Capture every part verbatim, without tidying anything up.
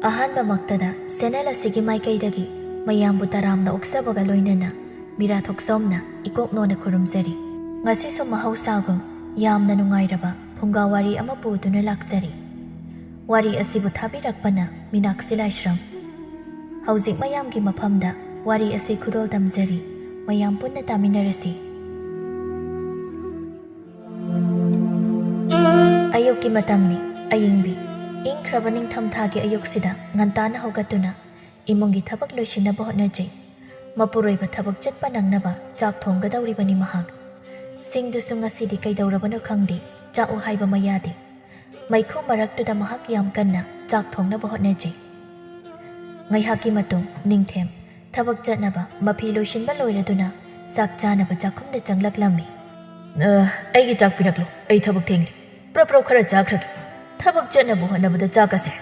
ꯑꯍꯥꯟꯕꯃꯛꯇꯗ channel ꯑꯁꯤꯒꯤ ꯃꯥꯏꯀꯩꯗꯒꯤ ꯃꯌꯥꯝꯕꯨ ꯇꯔꯥꯝꯅ ꯑꯣꯛꯆꯕꯒ ꯂꯣꯏꯅꯅ ꯃꯤꯔꯥ ꯊꯣꯛꯆꯣꯝꯅ ꯏꯀꯣꯛ ꯅꯣꯟꯅ ꯈꯨꯔꯨꯝꯖꯔꯤ꯫ ꯉꯁꯤꯁꯨ ꯃꯍꯧꯁꯥꯒꯨꯝ ꯌꯥꯝꯅ ꯅꯨꯡꯉꯥꯏꯔꯕ ꯐꯨꯡꯒꯥ ꯋꯥꯔꯤ ꯑꯃ ꯄꯨꯗꯨꯅ ꯂꯥꯛꯆꯔꯤ꯫ ꯋꯥꯔꯤ ꯑꯁꯤꯕꯨ ꯊꯥꯕꯤꯔꯛꯄꯅ ꯃꯤꯅꯥꯛꯁꯤ ꯂꯥꯏꯁ꯭ꯔꯝ꯫ ꯍꯧꯖꯤꯛ ꯃꯌꯥꯝꯒꯤ ꯃꯐꯝꯗ ꯋꯥꯔꯤ ꯑꯁꯤ ꯈꯨꯗꯣꯜ ꯇꯝꯖꯔꯤ꯫ ꯃꯌꯥꯝ ꯄꯨꯟꯅ ꯇꯥꯃꯤꯟꯅꯔꯁꯤ꯫ ꯑꯌꯨꯛꯀꯤ ꯃꯇꯝꯅꯤ꯫ ꯑꯌꯤꯡꯕꯤ ꯏꯪꯈ꯭ꯔꯕ ꯅꯤꯡꯊꯝꯊꯥꯒꯤ ꯑꯌꯨꯛꯁꯤꯗ ꯉꯟꯇꯥꯅ ꯍꯧꯒꯠꯇꯨꯅ ꯏꯃꯨꯡꯒꯤ ꯊꯕꯛ ꯂꯣꯏꯁꯤꯟꯅꯕ ꯍꯣꯠꯅꯖꯩ꯫ ꯃꯄꯨꯔꯣꯏꯕ ꯊꯕꯛ ꯆꯠꯄ ꯅꯪꯅꯕ ꯆꯥꯛ ꯊꯣꯡꯒꯗꯧꯔꯤꯕꯅꯤ ꯃꯍꯥꯛ꯫ ꯁꯤꯡꯗꯨꯁꯨ ꯉꯁꯤꯗꯤ ꯀꯩꯗꯧꯔꯕꯅꯣ ꯈꯪꯗꯦ, ꯆꯥꯛꯎ ꯍꯥꯏꯕ ꯑꯃ ꯌꯥꯗꯦ꯫ ꯃꯩꯈꯨ ꯃꯔꯛꯇꯨꯗ ꯃꯍꯥꯛ ꯌꯥꯝ ꯀꯟꯅ ꯆꯥꯛ ꯊꯣꯡꯅꯕ ꯍꯣꯠꯅꯖꯩ꯫ ꯉꯥꯏꯍꯥꯛꯀꯤ ꯃꯇꯨꯡ ꯅꯤꯡꯊꯦꯝ ꯊꯕꯛ ꯆꯠꯅꯕ ꯃꯐꯤ ꯂꯣꯏꯁꯤꯟꯕ ꯂꯣꯏꯔꯗꯨꯅ ꯆꯥꯛ ꯆꯥꯅꯕ ꯆꯥꯛꯈꯨꯝꯗ ꯆꯪꯂꯛꯂꯝꯃꯤ꯫ "ꯑ, ꯑꯩꯒꯤ ꯆꯥꯛ ꯄꯤꯔꯛꯂꯣ, ꯑꯩ ꯊꯕꯛ ꯊꯦꯡꯂꯦ꯫ ꯄ꯭ꯔꯞ ꯄ꯭ꯔꯞ ꯈꯔ ꯆꯥꯈ꯭ꯔꯒꯦ꯫ ꯊꯕꯛ ꯆꯠꯅꯕ ꯍꯣꯠꯅꯕꯗ ꯆꯥꯛ ꯑꯁꯦ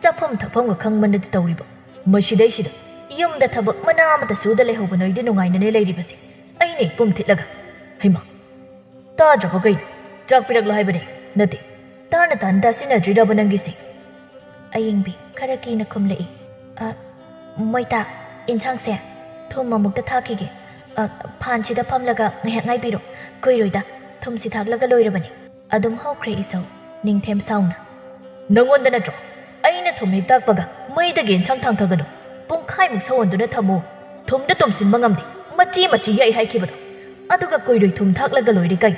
ꯆꯥꯐꯝ ꯊꯛꯐꯝꯒ ꯈꯪꯕ ꯅꯠꯇꯦ ꯇꯧꯔꯤꯕ꯫ ꯃꯁꯤꯗꯩꯁꯤꯗ ꯌꯨꯝꯗ ꯊꯕꯛ ꯃꯅꯥ ꯑꯃꯠꯇ ꯁꯨꯗ ꯂꯩꯍꯧꯕ ꯅꯣꯏꯗꯤ ꯅꯨꯡꯉꯥꯏꯅꯅꯦ ꯂꯩꯔꯤꯕꯁꯦ꯫ ꯑꯩꯅ ꯏꯄꯨꯝ ꯊꯤꯠꯂꯒ꯫ ꯍꯩꯃꯥ, ꯇꯥꯗ꯭ꯔꯕ ꯀꯩꯅꯣ? ꯆꯥꯛ ꯄꯤꯔꯛꯂꯣ ꯍꯥꯏꯕꯅꯦ꯫ ꯅꯠꯇꯦ, ꯇꯥꯅ ꯇꯥꯅ ꯇꯥꯁꯤꯟꯅꯗ꯭ꯔꯤꯔꯕ ꯅꯪꯒꯤꯁꯦ?" ꯑꯌꯤꯡꯕꯤ ꯈꯔ ꯀꯤꯅ ꯈꯨꯝꯂꯛꯏ꯫ "ꯑ, ꯃꯣꯏꯇꯥ, ꯏꯟꯁꯥꯡꯁꯦ ꯊꯨꯝ ꯑꯃꯨꯛꯇ ꯊꯥꯛꯈꯤꯒꯦ꯫ ꯑ, ꯐꯥꯟꯁꯤꯗ ꯐꯝꯂꯒ ꯉꯥꯏꯍꯥꯛ ꯉꯥꯏꯕꯤꯔꯣ꯫ ꯀꯨꯏꯔꯣꯏꯗ, ꯊꯨꯝꯁꯤ ꯊꯥꯛꯂꯒ ꯂꯣꯏꯔꯕꯅꯤ꯫" ꯑꯗꯨꯝ ꯍꯧꯈ꯭ꯔꯦ ꯏꯁꯧ꯫ ꯅꯤꯡꯊꯦꯝ ꯁꯥꯎꯅ꯫ "ꯅꯪꯉꯣꯟꯗ ꯅꯠꯇ꯭ꯔꯣ ꯑꯩꯅ ꯊꯨꯝ ꯍꯦꯛ ꯇꯥꯛꯄꯒ ꯃꯩꯗꯒꯤ ꯏꯟꯁꯥꯡ ꯊꯥꯡꯊꯒꯅꯨ, ꯄꯨꯡꯈꯥꯏꯃꯨꯛ ꯁꯧꯍꯟꯗꯨꯅ ꯊꯝꯃꯨ, ꯊꯨꯝꯗ ꯇꯨꯝꯁꯤꯟꯕ ꯉꯝꯗꯦ, ꯃꯆꯤ ꯃꯆꯤ ꯌꯥꯛꯏ ꯍꯥꯏꯈꯤꯕꯗꯣ? ꯑꯗꯨꯒ ꯀꯨꯏꯔꯣꯏ ꯊꯨꯝ ꯊꯥꯛꯂꯒ ꯂꯣꯏꯔꯦ ꯀꯩ?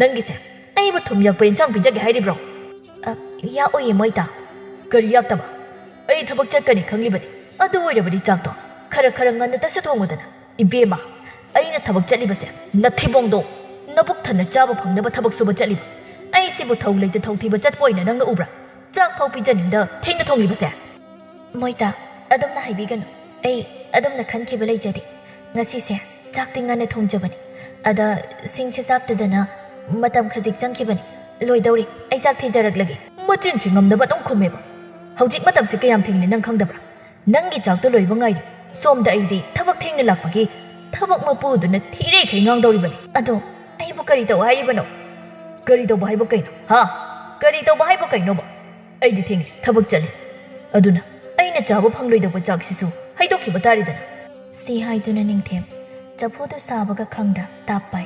ꯅꯪꯒꯤꯁꯦ ꯑꯩꯕꯨ ꯊꯨꯝ ꯌꯥꯛꯄ ꯏꯟꯁꯥꯡ ꯄꯤꯖꯒꯦ ꯍꯥꯏꯔꯤꯕ꯭ꯔꯣ?" "ꯑ, ꯌꯥꯛꯑꯣꯏꯌꯦ ꯃꯣꯏꯇꯥ꯫" "ꯀꯔꯤ ꯌꯥꯛꯇꯕ? ꯑꯩ ꯊꯕꯛ ꯆꯠꯀꯅꯤ ꯈꯪꯂꯤꯕꯅꯤ꯫ ꯑꯗꯨ ꯑꯣꯏꯔꯕꯗꯤ ꯆꯥꯛꯇꯣ ꯈꯔ ꯈꯔ ꯉꯟꯅꯇꯁꯨ ꯊꯣꯡꯉꯨꯗꯅ꯫ ꯏꯕꯦꯝꯃ, ꯑꯩꯅ ꯊꯕꯛ ꯆꯠꯂꯤꯕꯁꯦ ꯅꯊꯤꯕꯣꯡꯗꯣ ꯅꯕꯨꯛ ꯊꯟꯅ ꯆꯥꯕ ꯐꯪꯅꯕ ꯊꯕꯛ ꯁꯨꯕ ꯆꯠꯂꯤꯕ꯫ ꯑꯩꯁꯤꯕꯨ ꯊꯧ ꯂꯩꯇ ꯊꯧ ꯊꯤꯕ ꯆꯠꯄ ꯑꯣꯏꯅ ꯅꯪꯅ ꯎꯕ꯭ꯔꯥ? ꯆꯥꯛ ꯐꯥꯎ ꯄꯤꯖꯅꯤꯡꯗ ꯊꯦꯡꯅ ꯊꯣꯡꯂꯤꯕꯁꯦ?" "ꯃꯣꯏꯇꯥ, ꯑꯗꯨꯝꯅ ꯍꯥꯏꯕꯤꯒꯅꯨ꯫ ꯑꯩ ꯑꯗꯨꯝꯅ ꯈꯟꯈꯤꯕ ꯂꯩꯖꯗꯦ꯫ ꯉꯁꯤꯁꯦ ꯆꯥꯛꯇꯤ ꯉꯟꯅ ꯊꯣꯡꯖꯕꯅꯤ꯫ ꯑꯗ ꯁꯤꯡꯁꯦ ꯆꯥꯛꯇꯗꯅ ꯃꯇꯝ ꯈꯖꯤꯛ ꯆꯪꯈꯤꯕꯅꯤ꯫ ꯂꯣꯏꯗꯧꯔꯦ, ꯑꯩ ꯆꯥꯛ ꯊꯤꯖꯔꯛꯂꯒꯦ꯫" ꯃꯆꯤꯟꯁꯤ ꯉꯝꯅꯕ ꯑꯗꯨꯝ ꯈꯨꯝꯃꯦꯕ꯫ "ꯍꯧꯖꯤꯛ ꯃꯇꯝꯁꯤ ꯀꯌꯥꯝ ꯊꯦꯡꯂꯦ ꯅꯪ ꯈꯪꯗꯕ꯭ꯔꯥ? ꯅꯪꯒꯤ ꯆꯥꯛꯇꯣ ꯂꯣꯏꯕ ꯉꯥꯏꯔꯤ꯫ ꯁꯣꯝꯗ ꯑꯩꯗꯤ ꯊꯕꯛ ꯊꯦꯡꯅ ꯂꯥꯛꯄꯒꯤ ꯊꯕꯛ ꯃꯄꯨꯗꯨꯅ ꯊꯤꯔꯩꯈꯩ ꯉꯥꯡꯗꯧꯔꯤꯕꯅꯤ꯫" "ꯑꯗꯣ ꯑꯩꯕꯨ ꯀꯔꯤ ꯇꯧ ꯍꯥꯏꯔꯤꯕꯅꯣ?" "ꯀꯔꯤ ꯇꯧꯕ ꯍꯥꯏꯕ ꯀꯩꯅꯣ? ꯍꯥ? ꯀꯔꯤ ꯇꯧꯕ ꯍꯥꯏꯕ ꯀꯩꯅꯣꯕ? ꯑꯩꯗꯤ ꯊꯦꯡꯂꯦ, ꯊꯕꯛ ꯆꯠꯂꯤ꯫ ꯑꯗꯨꯅ ꯑꯩꯅ ꯆꯥꯕ ꯐꯪꯂꯣꯏꯗꯧꯕ ꯆꯥꯛꯁꯤꯁꯨ ꯍꯩꯗꯣꯛꯈꯤꯕ ꯇꯥꯔꯦꯗꯅ꯫ ꯁꯤ ꯍꯥꯏꯗꯨꯅ ꯅꯤꯡꯊꯦꯝ ꯆꯐꯨꯗꯨ ꯁꯥꯕꯒ ꯈꯪꯗ ꯇꯥꯞ ꯄꯥꯏ꯫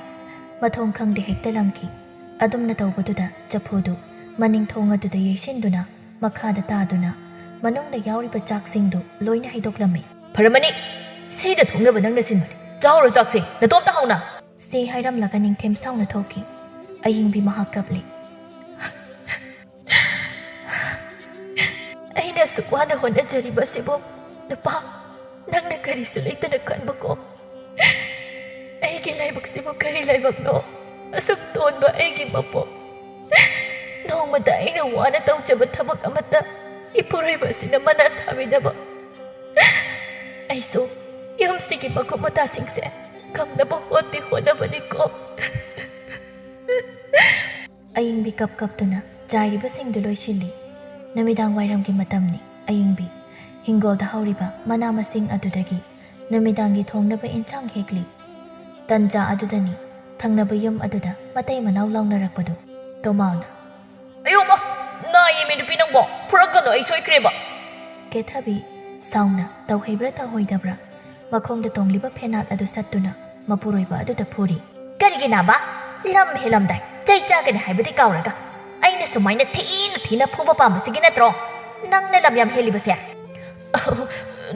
ꯃꯊꯣꯡ ꯈꯪꯗꯦ ꯍꯦꯛꯇ ꯂꯪꯈꯤ꯫ ꯑꯗꯨꯝꯅ ꯇꯧꯕꯗꯨꯗ ꯆꯐꯨꯗꯨ ꯃꯅꯤꯡ ꯊꯣꯡ ꯑꯗꯨꯗ ꯌꯩꯁꯤꯟꯗꯨꯅ ꯃꯈꯥꯗ ꯇꯥꯗꯨꯅ ꯃꯅꯨꯡꯗ ꯌꯥꯎꯔꯤꯕ ꯆꯥꯛꯁꯤꯡꯗꯨ ꯂꯣꯏꯅ ꯍꯩꯗꯣꯛꯂꯝꯃꯤ꯫ "ꯐꯔꯝꯃꯅꯤ, ꯁꯤꯗ ꯊꯣꯡꯅꯕ ꯅꯪꯅ ꯁꯤꯟꯕꯅꯤ꯫ ꯆꯥꯍꯧꯔꯣ ꯆꯥꯛꯁꯦ, ꯅꯇꯣꯝꯇ ꯍꯧꯅ!" ꯁꯤ ꯍꯥꯏꯔꯝꯂꯒ ꯅꯤꯡꯊꯦꯝ ꯁꯥꯎꯅ ꯊꯣꯛꯈꯤ꯫ ꯑꯌꯤꯡꯕꯤ ꯃꯍꯥꯛ ꯀꯞꯂꯤ꯫ "ꯑꯩꯅ ꯑꯁꯨꯛ ꯋꯥꯅ ꯍꯣꯠꯅꯖꯔꯤꯕ ꯑꯁꯤꯕꯨ, ꯅꯨꯄꯥ, ꯅꯪꯅ ꯀꯔꯤꯁꯨ ꯂꯩꯇꯅ ꯈꯟꯕꯀꯣ? ꯑꯩꯒꯤ ꯂꯥꯏꯕꯛꯁꯤꯕꯨ ꯀꯔꯤ ꯂꯥꯏꯕꯛꯅꯣ? ꯑꯁꯨꯛ ꯇꯣꯟꯕ ꯑꯩꯒꯤ ꯃꯄꯣꯛ, ꯅꯣꯡꯃꯇ ꯑꯩꯅ ꯋꯥꯅ ꯇꯧꯖꯕ ꯊꯕꯛ ꯑꯃꯠꯇ ꯏꯄꯨꯔꯣꯏꯕ ꯑꯁꯤꯅ ꯃꯅꯥ ꯊꯥꯕꯤꯗꯕ꯫ ꯑꯩꯁꯨ ꯌꯨꯝꯁꯤꯒꯤ ꯃꯀꯨꯞ ꯃꯇꯥꯁꯤꯡꯁꯦ ꯉꯝꯅꯕ ꯍꯣꯠꯇꯤ ꯍꯣꯠꯅꯕꯅꯤꯀꯣ꯫" ꯑꯌꯤꯡꯕꯤ ꯀꯞ ꯀꯞꯇꯨꯅ ꯆꯥꯏꯔꯤꯕꯁꯤꯡꯗꯨ ꯂꯣꯏꯁꯤꯜꯂꯤ꯫ ꯅꯨꯃꯤꯗꯥꯡ ꯋꯥꯏꯔꯝꯒꯤ ꯃꯇꯝꯅꯤ꯫ ꯑꯌꯤꯡꯕꯤ ꯍꯤꯡꯒꯣꯜꯗ ꯍꯧꯔꯤꯕ ꯃꯅꯥ ꯃꯁꯤꯡ ꯑꯗꯨꯗꯒꯤ ꯅꯨꯃꯤꯗꯥꯡꯒꯤ ꯊꯣꯡꯅꯕ ꯏꯟꯁꯥꯡ ꯍꯦꯛꯂꯤ꯫ ꯇꯟꯖꯥ ꯑꯗꯨꯗꯅꯤ ꯊꯪꯅꯕ ꯌꯨꯝ ꯑꯗꯨꯗ ꯃꯇꯩ ꯃꯅꯥꯎ ꯂꯥꯎꯅꯔꯛꯄꯗꯨ꯫ ꯇꯣꯃꯥꯎꯅ, "ꯑꯌꯣꯃ! ꯅꯥꯏꯌꯦꯃꯤ ꯅꯨꯄꯤ ꯅꯪꯕꯣ! ꯐꯨꯔꯛꯀꯅꯨ, ꯑꯩ ꯁꯣꯏꯈ꯭ꯔꯦꯕ!" ꯀꯦꯊꯕꯤ ꯁꯥꯎꯅ ꯇꯧꯍꯩꯕ꯭ꯔꯥ ꯇꯧꯍꯣꯏꯗꯕ꯭ꯔꯥ ꯃꯈꯣꯡꯗ ꯇꯣꯡꯂꯤꯕ ꯐꯦꯅꯥꯠ ꯑꯗꯨ ꯁꯠꯇꯨꯅ ꯃꯄꯨꯔꯣꯏꯕ ꯑꯗꯨꯗ ꯐꯨꯔꯤ꯫ "ꯀꯔꯤꯒꯤ ꯅꯥꯕ? ꯂꯝ ꯍꯦꯜꯂꯝꯗꯥꯏ ꯆꯩ ꯆꯥꯒꯅꯤ ꯍꯥꯏꯕꯗꯤ ꯀꯥꯎꯔꯒ ꯑꯩꯅ ꯁꯨꯃꯥꯏꯅ ꯊꯤꯅ ꯊꯤꯅ ꯐꯨꯕ ꯄꯥꯝꯕꯁꯤꯒꯤ ꯅꯠꯇ꯭ꯔꯣ ꯅꯪꯅ ꯂꯝ ꯌꯥꯝ ꯍꯦꯜꯂꯤꯕꯁꯦ?"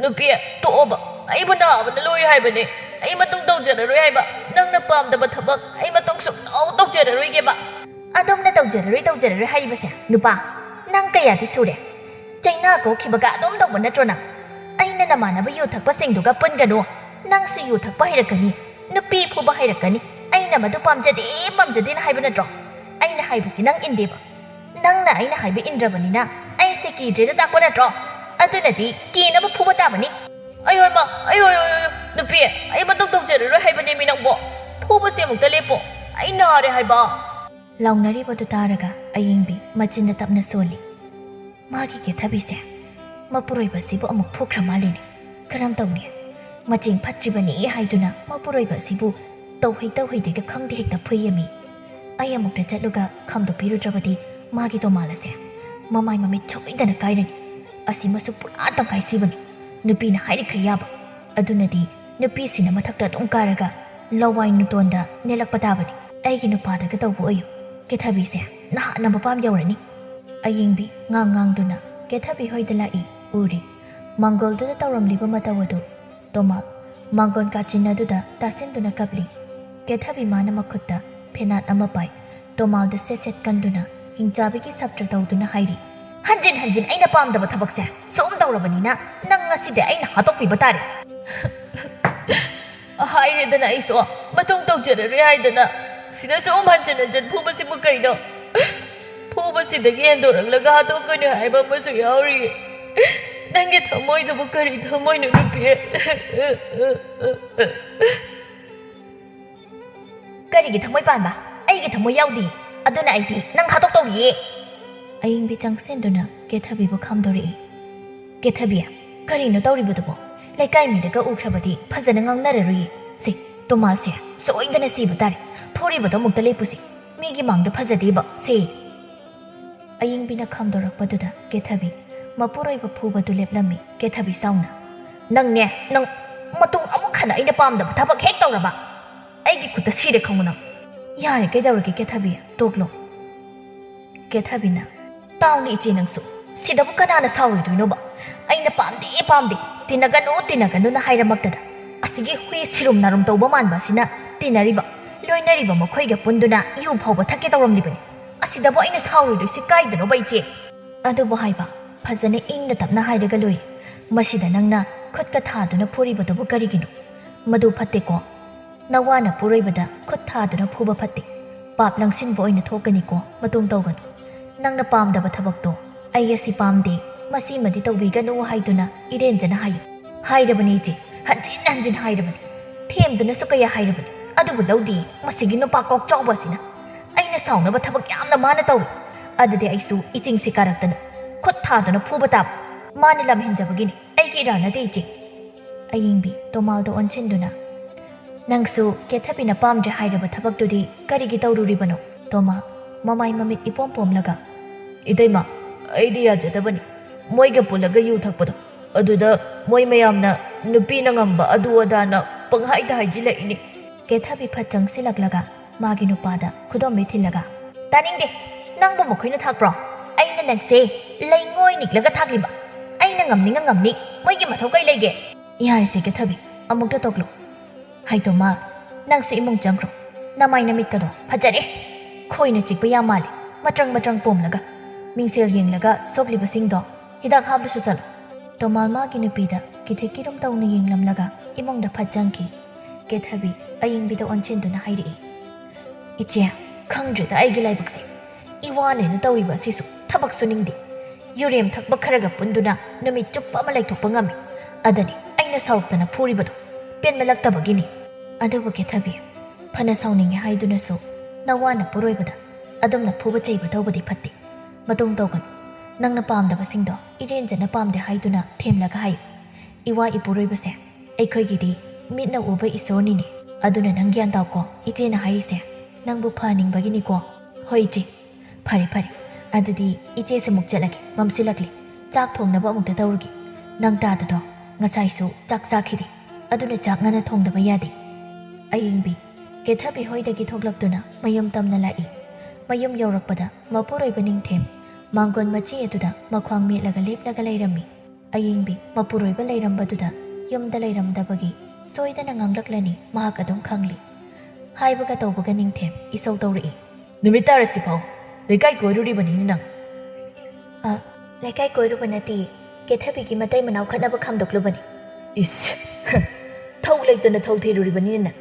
"ꯅꯨꯄꯤ, ꯇꯣꯛꯑꯣꯕ꯫ ꯑꯩꯕꯨ ꯅꯥꯕꯅ ꯂꯣꯏꯔꯦ ꯍꯥꯏꯕꯅꯦ꯫ ꯑꯩ ꯃꯇꯨꯡ ꯇꯧꯖꯔꯔꯣꯏ ꯍꯥꯏꯕ꯫ ꯅꯪꯅ ꯄꯥꯝꯗꯕ ꯊꯕꯛ ꯑꯩ ꯃꯇꯨꯡ ꯁꯨꯡꯇꯧ ꯇꯧꯖꯔꯔꯣꯏꯒꯦꯕ꯫" "ꯑꯗꯣꯝꯅ ꯇꯧꯖꯔꯔꯣꯏ, ꯇꯧꯖꯔꯔꯣꯏ ꯍꯥꯏꯔꯤꯕꯁꯦ? ꯅꯨꯄꯥ, ꯅꯪ ꯀꯌꯥꯗꯤ ꯁꯨꯔꯦ? ꯆꯩꯅꯥ ꯀꯣꯛꯈꯤꯕꯒ ꯑꯗꯨꯝ ꯇꯧꯕ ꯅꯠꯇ꯭ꯔꯣ ꯅꯪ? ꯑꯩꯅ ꯅꯃꯥꯟꯅꯕ ꯌꯨ ꯊꯛꯄꯁꯤꯡꯗꯨꯒ ꯄꯨꯟꯒꯅꯨ, ꯅꯪꯁꯨ ꯌꯨ ꯊꯛꯄ ꯍꯩꯔꯛꯀꯅꯤ, ꯅꯨꯄꯤ ꯐꯨꯕ ꯍꯩꯔꯛꯀꯅꯤ꯫ ꯑꯩꯅ ꯃꯗꯨ ꯄꯥꯝꯖꯗꯦ, ꯄꯥꯝꯖꯗꯦꯅ ꯍꯥꯏꯕ ꯅꯠꯇ꯭ꯔꯣ? ꯑꯩꯅ ꯍꯥꯏꯕꯁꯤ ꯅꯪ ꯏꯟꯗꯦꯕ꯫ ꯅꯪꯅ ꯑꯩꯅ ꯍꯥꯏꯕ ꯏꯟꯗ꯭ꯔꯕꯅꯤꯅ ꯑꯩꯁꯦ ꯀꯤꯗ꯭ꯔꯦꯅ ꯇꯥꯛꯄ ꯅꯠꯇ꯭ꯔꯣ? ꯑꯗꯨꯅꯗꯤ ꯀꯤꯅꯕ ꯐꯨꯕ ꯇꯥꯕꯅꯤ꯫" "ꯑꯌꯣ ꯏꯃꯥ, ꯑꯌꯣ, ꯑꯌꯣ, ꯑꯌꯣ, ꯅꯨꯄꯤ, ꯑꯩ ꯃꯇꯧ ꯇꯧꯖꯔꯔꯣꯏ ꯍꯥꯏꯕꯅꯦꯃꯤ ꯅꯪꯕꯣ꯫ ꯐꯨꯕꯁꯦ ꯑꯃꯨꯛꯇ ꯂꯦꯞꯄꯣ꯫ ꯑꯩ ꯅꯥꯔꯦ ꯍꯥꯏꯕ꯫" ꯂꯥꯎꯅꯔꯤꯕꯗꯨ ꯇꯥꯔꯒ ꯑꯌꯤꯡꯕꯤ ꯃꯆꯤꯟꯅ ꯇꯞꯅ ꯁꯣꯜꯂꯤ꯫ ꯃꯥꯒꯤ ꯀꯦꯊꯕꯤꯁꯦ ꯃꯄꯨꯔꯣꯏꯕꯁꯤꯕꯨ ꯑꯃꯨꯛ ꯐꯨꯈ꯭ꯔ ꯃꯥꯜꯂꯤꯅꯦ꯫ ꯀꯔꯝ ꯇꯧꯅꯤ? ꯃꯆꯤꯡ ꯐꯠꯇ꯭ꯔꯤꯕꯅꯤ ꯍꯥꯏꯗꯨꯅ ꯃꯄꯨꯔꯣꯏꯕ ꯑꯁꯤꯕꯨ ꯇꯧꯍꯩ ꯇꯧꯍꯩꯗꯦꯒ ꯈꯪꯗꯦ ꯍꯦꯛꯇ ꯐꯨꯏꯌꯦꯃꯤ꯫ ꯑꯩ ꯑꯃꯨꯛꯇ ꯆꯠꯂꯨꯒ ꯈꯥꯝꯗꯣꯛꯄꯤꯔꯨꯗ꯭ꯔꯕꯗꯤ ꯃꯥꯒꯤ ꯇꯣꯃꯥꯜ ꯑꯁꯦ ꯃꯃꯥꯏ ꯃꯃꯤꯠ ꯁꯣꯏꯗꯅ ꯀꯥꯏꯔꯅꯤ꯫ ꯑꯁꯤꯃꯁꯨ ꯄꯨꯔꯥ ꯇꯪꯈꯥꯏ ꯁꯤꯕꯅꯤ꯫ ꯅꯨꯄꯤꯅ ꯍꯥꯏꯔꯤꯈꯩ ꯌꯥꯕ꯫ ꯑꯗꯨꯅꯗꯤ ꯅꯨꯄꯤꯁꯤꯅ ꯃꯊꯛꯇ ꯑꯗꯨꯝ ꯀꯥꯔꯒ ꯂꯋꯥꯏ ꯅꯨꯇꯣꯟꯗ ꯅꯦꯜꯂꯛꯄ ꯇꯥꯕꯅꯤ꯫ ꯑꯩꯒꯤ ꯅꯨꯄꯥꯗꯒ ꯇꯧꯕ ꯑꯣꯏꯌꯨ꯫ ꯀꯦꯊꯕꯤꯁꯦ ꯅꯍꯥꯟꯅ ꯃꯄꯥꯝ ꯌꯧꯔꯅꯤ꯫ ꯑꯌꯤꯡꯕꯤ ꯉꯥꯡ ꯉꯥꯡꯗꯨꯅ ꯀꯦꯊꯕꯤ ꯍꯣꯏꯗ ꯂꯥꯛꯏ꯫ ꯎꯔꯦ ꯃꯥꯡꯒꯣꯜꯗꯨꯗ ꯇꯧꯔꯝꯂꯤꯕ ꯃꯇꯧ ꯑꯗꯨ꯫ ꯇꯣꯃꯥ, ꯃꯥꯡꯒꯣꯟ ꯀꯥꯆꯤꯟ ꯑꯗꯨꯗ ꯇꯥꯁꯤꯟꯗꯨꯅ ꯀꯞꯂꯤ꯫ ꯀꯦꯊꯕꯤ ꯃꯥꯅ ꯃꯈꯨꯠꯇ ꯐꯦꯅꯥꯠ ꯑꯃ ꯄꯥꯏ꯫ ꯇꯣꯃꯥꯜꯗ ꯁꯦꯠ ꯁꯦꯠ ꯀꯟꯗꯨꯅ ꯍꯤꯡꯆꯥꯕꯤꯒꯤ ꯁꯞꯇ꯭ꯔ ꯇꯧꯗꯨꯅ ꯍꯥꯏꯔꯤ, "ꯍꯟꯖꯤꯟ ꯍꯟꯖꯤꯟ ꯑꯩꯅ ꯄꯥꯝꯗꯕ ꯊꯕꯛꯁꯦ ꯁꯨꯝ ꯇꯧꯔꯕꯅꯤꯅ ꯅꯪ ꯉꯁꯤꯗꯤ ꯑꯩꯅ ꯍꯥꯠꯇꯣꯛꯄꯤꯕ ꯇꯥꯔꯦ꯫" "ꯍꯥꯏꯔꯦꯗꯅ ꯑꯩꯁꯨ ꯃꯇꯨꯡ ꯇꯧꯖꯔꯔꯣꯏ ꯍꯥꯏꯗꯅ, ꯁꯤꯗ ꯁꯨꯝ ꯍꯟꯖꯤꯟ ꯍꯟꯖꯤꯟ ꯐꯨꯕꯁꯤꯕꯨ ꯀꯩꯅꯣ? ꯐꯨꯕꯁꯤꯗꯒꯤ ꯍꯦꯟꯗꯣꯔꯛꯂꯒ ꯍꯥꯠꯇꯣꯛꯀꯅꯤ ꯍꯥꯏꯕ ꯑꯃꯁꯨ ꯌꯥꯎꯔꯤ꯫ ꯅꯪꯒꯤ ꯊꯃꯣꯏꯗꯨꯕꯨ ꯀꯔꯤ ꯊꯃꯣꯏꯅꯣ, ꯅꯨꯄꯤ?" "ꯀꯔꯤꯒꯤ ꯊꯃꯣꯏ ꯄꯥꯟꯕ? ꯑꯩꯒꯤ ꯊꯃꯣꯏ ꯌꯥꯎꯗꯦ꯫ ꯑꯗꯨꯅ ꯑꯩꯗꯤ ꯅꯪ ꯍꯥꯠꯇꯣꯛꯇꯧꯔꯤꯌꯦ꯫" ꯑꯌꯤꯡꯕꯤ ꯆꯪꯁꯤꯟꯗꯨꯅ ꯀꯦꯊꯕꯤꯕꯨ ꯈꯥꯝꯗꯣꯔꯛꯏ꯫ "ꯀꯦꯊꯕꯤ, ꯀꯔꯤꯅꯣ ꯇꯧꯔꯤꯕꯗꯨꯕꯣ? ꯂꯩꯀꯥꯏ ꯃꯤꯗꯒ ꯎꯈ꯭ꯔꯕꯗꯤ ꯐꯖꯅ ꯉꯥꯡꯅꯔꯔꯣꯏꯌꯦ꯫ ꯁꯦ, ꯇꯣꯃꯥꯜꯁꯦ ꯁꯣꯏꯗꯅ ꯁꯤꯕ ꯇꯥꯔꯦ꯫ ꯐꯨꯔꯤꯕꯗꯣ ꯑꯃꯨꯛꯇ ꯂꯦꯞꯄꯨꯁꯤ꯫ ꯃꯤꯒꯤ ꯃꯥꯡꯗ ꯐꯖꯗꯦꯕ, ꯁꯦ꯫" ꯑꯌꯤꯡꯕꯤꯅ ꯈꯥꯝꯗꯣꯔꯛꯄꯗꯨꯗ ꯀꯦꯊꯕꯤ ꯃꯄꯨꯔꯣꯏꯕ ꯐꯨꯕꯗꯨ ꯂꯦꯞꯂꯝꯃꯤ꯫ ꯀꯦꯊꯕꯤ ꯁꯥꯎꯅ, "ꯅꯪꯅꯦ, ꯅꯪ ꯃꯇꯨꯡ ꯑꯃꯨꯛ ꯍꯟꯅ ꯑꯩꯅ ꯄꯥꯝꯗꯕ ꯊꯕꯛ ꯍꯦꯛ ꯇꯧꯔꯕ, ꯑꯩꯒꯤ ꯈꯨꯠꯇ ꯁꯤꯔꯦ ꯈꯪꯉꯨ ꯅꯪ꯫" "ꯌꯥꯔꯦ, ꯀꯩꯗꯧꯔꯒꯦ ꯀꯦꯊꯕꯤ, ꯇꯣꯛꯂꯣ꯫" ꯀꯦꯊꯕꯤꯅ, "ꯇꯥꯎꯅꯦ ꯏꯆꯦ ꯅꯪꯁꯨ, ꯁꯤꯗꯕꯨ ꯀꯅꯥꯅ ꯁꯥꯎꯔꯣꯏꯗꯣꯏꯅꯣꯕ? ꯑꯩꯅ ꯄꯥꯝꯗꯦ, ꯄꯥꯝꯗꯦ, ꯇꯤꯟꯅꯒꯅꯨ, ꯇꯤꯟꯅꯒꯅꯨꯅ ꯍꯥꯏꯔꯃꯛꯇꯗ ꯑꯁꯤꯒꯤ ꯍꯨꯏ ꯁꯤꯔꯨꯝ ꯅꯥꯔꯨꯝ ꯇꯧꯕ ꯃꯥꯟꯕ ꯑꯁꯤꯅ ꯇꯤꯟꯅꯔꯤꯕ, ꯂꯣꯏꯅꯔꯤꯕ ꯃꯈꯣꯏꯒ ꯄꯨꯟꯗꯨꯅ ꯌꯨ ꯐꯥꯎꯕ ꯊꯛꯀꯦ ꯇꯧꯔꯝꯂꯤꯕꯅꯤ꯫ ꯑꯁꯤꯗꯕꯨ ꯑꯩꯅ ꯁꯥꯎꯔꯣꯏꯗꯣꯏꯁꯤ ꯀꯥꯏꯗꯅꯣꯕ ꯏꯆꯦ?" "ꯑꯗꯨꯕꯨ ꯍꯥꯏꯕ, ꯐꯖꯅ ꯏꯪꯅ ꯇꯞꯅ ꯍꯥꯏꯔꯒ ꯂꯣꯏꯔꯦ꯫ ꯃꯁꯤꯗ ꯅꯪꯅ ꯈꯨꯠꯀ ꯊꯥꯗꯨꯅ ꯐꯨꯔꯤꯕꯗꯨꯕꯨ ꯀꯔꯤꯒꯤꯅꯣ? ꯃꯗꯨ ꯐꯠꯇꯦꯀꯣ꯫ ꯅꯋꯥꯅ ꯄꯨꯔꯣꯏꯕꯗ ꯈꯨꯠ ꯊꯥꯗꯨꯅ ꯐꯨꯕ ꯐꯠꯇꯦ꯫ ꯄꯥꯞ ꯂꯪꯁꯤꯟꯕ ꯑꯣꯏꯅ ꯊꯣꯛꯀꯅꯤꯀꯣ, ꯃꯇꯨꯡ ꯇꯧꯒꯅꯨ꯫ ꯅꯪꯅ ꯄꯥꯝꯗꯕ ꯊꯕꯛꯇꯣ, 'ꯑꯩ ꯑꯁꯤ ꯄꯥꯝꯗꯦ, ꯃꯁꯤꯃꯗꯤ ꯇꯧꯕꯤꯒꯅꯨ' ꯍꯥꯏꯗꯨꯅ ꯏꯔꯦꯟꯖꯅ ꯍꯥꯏꯌꯨ꯫ ꯍꯥꯏꯔꯕꯅꯤ ꯏꯆꯦ, ꯍꯟꯖꯤꯟ ꯍꯟꯖꯤꯟ ꯍꯥꯏꯔꯕꯅꯤ꯫ ꯊꯦꯝꯗꯨꯅꯁꯨ ꯀꯌꯥ ꯍꯥꯏꯔꯕꯅꯤ, ꯑꯗꯨꯕꯨ ꯂꯧꯗꯦ꯫ ꯃꯁꯤꯒꯤ ꯅꯨꯄꯥ ꯀꯣꯛ ꯆꯥꯎꯕ ꯑꯁꯤꯅ ꯑꯩꯅ ꯁꯥꯎꯅꯕ ꯊꯕꯛ ꯌꯥꯝꯅ ꯃꯥꯅ ꯇꯧꯏ꯫ ꯑꯗꯨꯗꯤ ꯑꯩꯁꯨ ꯏꯆꯤꯡꯁꯤ ꯀꯥꯔꯛꯇꯅ ꯈꯨꯠ ꯊꯥꯗꯨꯅ ꯐꯨꯕ ꯇꯥꯕ꯫ ꯃꯥꯅ ꯂꯝ ꯍꯦꯟꯖꯕꯒꯤꯅꯤ, ꯑꯩꯒꯤ ꯏꯔꯥꯜ ꯅꯠꯇꯦ ꯏꯆꯦ꯫" ꯑꯌꯤꯡꯕꯤ ꯇꯣꯃꯥꯜꯗ ꯑꯣꯟꯁꯤꯟꯗꯨꯅ, "ꯅꯪꯁꯨ ꯀꯦꯊꯕꯤꯅ ꯄꯥꯝꯗ꯭ꯔꯦ ꯍꯥꯏꯔꯕ ꯊꯕꯛꯇꯨꯗꯤ ꯀꯔꯤꯒꯤ ꯇꯧꯔꯨꯔꯤꯕꯅꯣ?" ꯇꯣꯃꯥ ꯃꯃꯥꯏ ꯃꯃꯤꯠ ꯏꯄꯣꯝ ꯄꯣꯝꯂꯒ, "ꯏꯇꯩꯃ, ꯑꯩꯗꯤ ꯌꯥꯖꯗꯕꯅꯤ꯫ ꯃꯣꯏꯒ ꯄꯨꯜꯂꯒ ꯌꯨ ꯊꯛꯄꯗꯣ, ꯑꯗꯨꯗ ꯃꯣꯏ ꯃꯌꯥꯝꯅ ꯅꯨꯄꯤꯅ ꯉꯝꯕ ꯑꯗꯨ ꯑꯗꯥꯅ ꯄꯪꯍꯥꯏꯗ ꯍꯥꯏꯖꯤꯜꯂꯛꯏꯅꯦ꯫ ꯀꯦꯊꯕꯤ ꯐꯠ ꯆꯪꯁꯤꯜꯂꯛꯂꯒ ꯃꯥꯒꯤ ꯅꯨꯄꯥꯗ ꯈꯨꯗꯣꯝꯕꯤ ꯊꯤꯜꯂꯒ, "ꯇꯥꯅꯤꯡꯗꯦ, ꯅꯪꯕꯨ ꯃꯈꯣꯏꯅ ꯊꯥꯛꯄ꯭ꯔꯣ? ꯑꯩꯅ ꯅꯪꯁꯦ ꯂꯩꯉꯣꯏ ꯅꯤꯛꯂꯒ ꯊꯥꯛꯂꯤꯕ꯫ ꯑꯩꯅ ꯉꯝꯅꯤꯡꯉ ꯉꯝꯅꯤ, ꯃꯣꯏꯒꯤ ꯃꯊꯧ ꯀꯩ ꯂꯩꯒꯦ?" "ꯌꯥꯔꯦꯁꯦ ꯀꯦꯊꯕꯤ, ꯑꯃꯨꯛꯇ ꯇꯣꯛꯂꯣ꯫ ꯍꯩꯇꯣꯃꯜ, ꯅꯪꯁꯨ ꯏꯃꯨꯡ ꯆꯪꯈ꯭ꯔꯣ꯫ ꯅꯃꯥꯏ ꯅꯃꯤꯠꯀꯗꯣ ꯐꯖꯔꯦ꯫ ꯈꯣꯏꯅ ꯆꯤꯛꯄ ꯌꯥꯝ ꯃꯥꯜꯂꯦ, ꯃꯇ꯭ꯔꯪ ꯃꯇ꯭ꯔꯪ ꯄꯣꯝꯂꯒ꯫ ꯃꯤꯡꯁꯦꯜ ꯌꯦꯡꯂꯒ ꯁꯣꯛꯂꯤꯕꯁꯤꯡꯗꯣ ꯍꯤꯗꯥꯛ ꯍꯥꯞꯂꯨꯁꯨ ꯆꯠꯂꯣ꯫" ꯇꯣꯃꯥꯜ ꯃꯥꯒꯤ ꯅꯨꯄꯤꯗ ꯀꯤꯊꯤꯛ ꯀꯤꯔꯨꯝ ꯇꯧꯅ ꯌꯦꯡꯂꯝꯂꯒ ꯏꯃꯨꯡꯗ ꯐꯠ ꯆꯪꯈꯤ꯫ ꯀꯦꯊꯕꯤ ꯑꯌꯤꯡꯕꯤꯗ ꯑꯣꯟꯁꯤꯟꯗꯨꯅ ꯍꯥꯏꯔꯛꯏ, "ꯏꯆꯦ, ꯈꯪꯗ꯭ꯔꯦꯗ ꯑꯩꯒꯤ ꯂꯥꯏꯕꯛꯁꯦ꯫ ꯏꯋꯥꯅꯦꯅ ꯇꯧꯔꯤꯕ ꯑꯁꯤꯁꯨ ꯊꯕꯛ ꯁꯨꯅꯤꯡꯗꯦ꯫ ꯌꯨꯔꯦꯝ ꯊꯛꯄ ꯈꯔꯒ ꯄꯨꯟꯗꯨꯅ ꯅꯨꯃꯤꯠ ꯆꯨꯞꯄ ꯑꯃ ꯂꯩꯊꯣꯛꯄ ꯉꯝꯃꯤ꯫ ꯑꯗꯅꯤ ꯑꯩꯅ ꯁꯥꯎꯔꯛꯇꯅ ꯐꯨꯔꯤꯕꯗꯣ꯫ ꯄꯦꯟꯃꯜꯂꯛꯇꯕꯒꯤꯅꯤ꯫" "ꯑꯗꯨꯕꯨ ꯀꯦꯊꯕꯤ, ꯐꯅ ꯁꯥꯎꯅꯤꯡꯉꯦ ꯍꯥꯏꯗꯨꯅꯁꯨ ꯅꯋꯥ ꯅꯄꯨꯔꯣꯏꯕꯗ ꯑꯗꯨꯝꯅ ꯐꯨꯕ ꯆꯩꯕ ꯇꯧꯕꯗꯤ ꯐꯠꯇꯦ꯫ ꯃꯇꯨꯡ ꯇꯧꯒꯅꯨ꯫ ꯅꯪꯅ ꯄꯥꯝꯗꯕꯁꯤꯡꯗꯣ ꯏꯔꯦꯟꯖꯅ ꯄꯥꯝꯗꯦ ꯍꯥꯏꯗꯨꯅ ꯊꯦꯝꯂꯒ ꯍꯥꯏꯌꯨ꯫ ꯏꯋꯥ ꯏꯄꯨꯔꯣꯏꯕꯁꯦ ꯑꯩꯈꯣꯏꯒꯤꯗꯤ ꯃꯤꯠꯅ ꯎꯕ ꯏꯁꯣꯔꯅꯤꯅꯦ꯫ ꯑꯗꯨꯅ ꯅꯪ ꯒ꯭ꯌꯥꯟ ꯇꯥꯎꯀꯣ, ꯏꯆꯦꯅ ꯍꯥꯏꯔꯤꯁꯦ ꯅꯪꯕꯨ ꯐꯍꯟꯅꯤꯡꯕꯒꯤꯅꯤꯀꯣ꯫" "ꯍꯣꯏ ꯏꯆꯦ꯫ ꯐꯔꯦ ꯐꯔꯦ, ꯑꯗꯨꯗꯤ ꯏꯆꯦꯁꯦ ꯑꯃꯨꯛ ꯆꯠꯂꯒꯦ, ꯃꯝꯁꯤꯜꯂꯛꯂꯦ꯫ ꯆꯥꯛ ꯊꯣꯡꯅꯕ ꯑꯃꯨꯛꯇ ꯇꯧꯔꯨꯒꯦ꯫ ꯅꯪ ꯇꯥꯗꯗꯣ ꯉꯁꯥꯏꯁꯨ ꯆꯥꯛ ꯆꯥꯈꯤꯗꯦ, ꯑꯗꯨꯅ ꯆꯥꯛ ꯉꯟꯅ ꯊꯣꯡꯗꯕ ꯌꯥꯗꯦ꯫" ꯑꯌꯤꯡꯕꯤ ꯀꯦꯊꯕꯤ ꯍꯣꯏꯗꯒꯤ ꯊꯣꯛꯂꯛꯇꯨꯅ ꯃꯌꯨꯝ ꯇꯝꯅ ꯂꯥꯛꯏ꯫ ꯃꯌꯨꯝ ꯌꯧꯔꯛꯄꯗ ꯃꯄꯨꯔꯣꯏꯕ ꯅꯤꯡꯊꯦꯝ ꯃꯥꯡꯒꯣꯟ ꯃꯆꯤ ꯑꯗꯨꯗ ꯃꯈ꯭ꯋꯥꯡ ꯃꯦꯠꯂꯒ ꯂꯦꯞꯂꯒ ꯂꯩꯔꯝꯃꯤ꯫ ꯑꯌꯤꯡꯕꯤ ꯃꯄꯨꯔꯣꯏꯕ ꯂꯩꯔꯝꯕꯗꯨꯗ ꯌꯨꯝꯗ ꯂꯩꯔꯝꯗꯕꯒꯤ ꯁꯣꯏꯗꯅ ꯉꯥꯡꯂꯛꯂꯅꯤ ꯃꯍꯥꯛ ꯑꯗꯨꯝ ꯈꯪꯂꯤ꯫ ꯍꯥꯏꯕꯒ ꯇꯧꯕꯒ ꯅꯤꯡꯊꯦꯝ ꯏꯁꯧ ꯇꯧꯔꯛꯏ꯫ "ꯅꯨꯃꯤꯠ ꯇꯥꯔꯁꯤꯐꯥꯎ ꯂꯩꯀꯥꯏ ꯀꯣꯏꯔꯨꯔꯤꯕꯅꯤꯅꯦ ꯅꯪ?" "ꯑ, ꯂꯩꯀꯥꯏ ꯀꯣꯏꯔꯨꯕ ꯅꯠꯇꯦ, ꯀꯦꯊꯕꯤꯒꯤ ꯃꯇꯩ ꯃꯅꯥꯎ ꯈꯠꯅꯕ ꯈꯥꯝꯗꯣꯛꯂꯨꯕꯅꯤ꯫" "ꯏꯁ, ꯊꯧ ꯂꯩꯇꯅ ꯊꯧ ꯊꯤꯔꯨꯔꯤꯕꯅꯤꯅꯦ ꯅꯪ꯫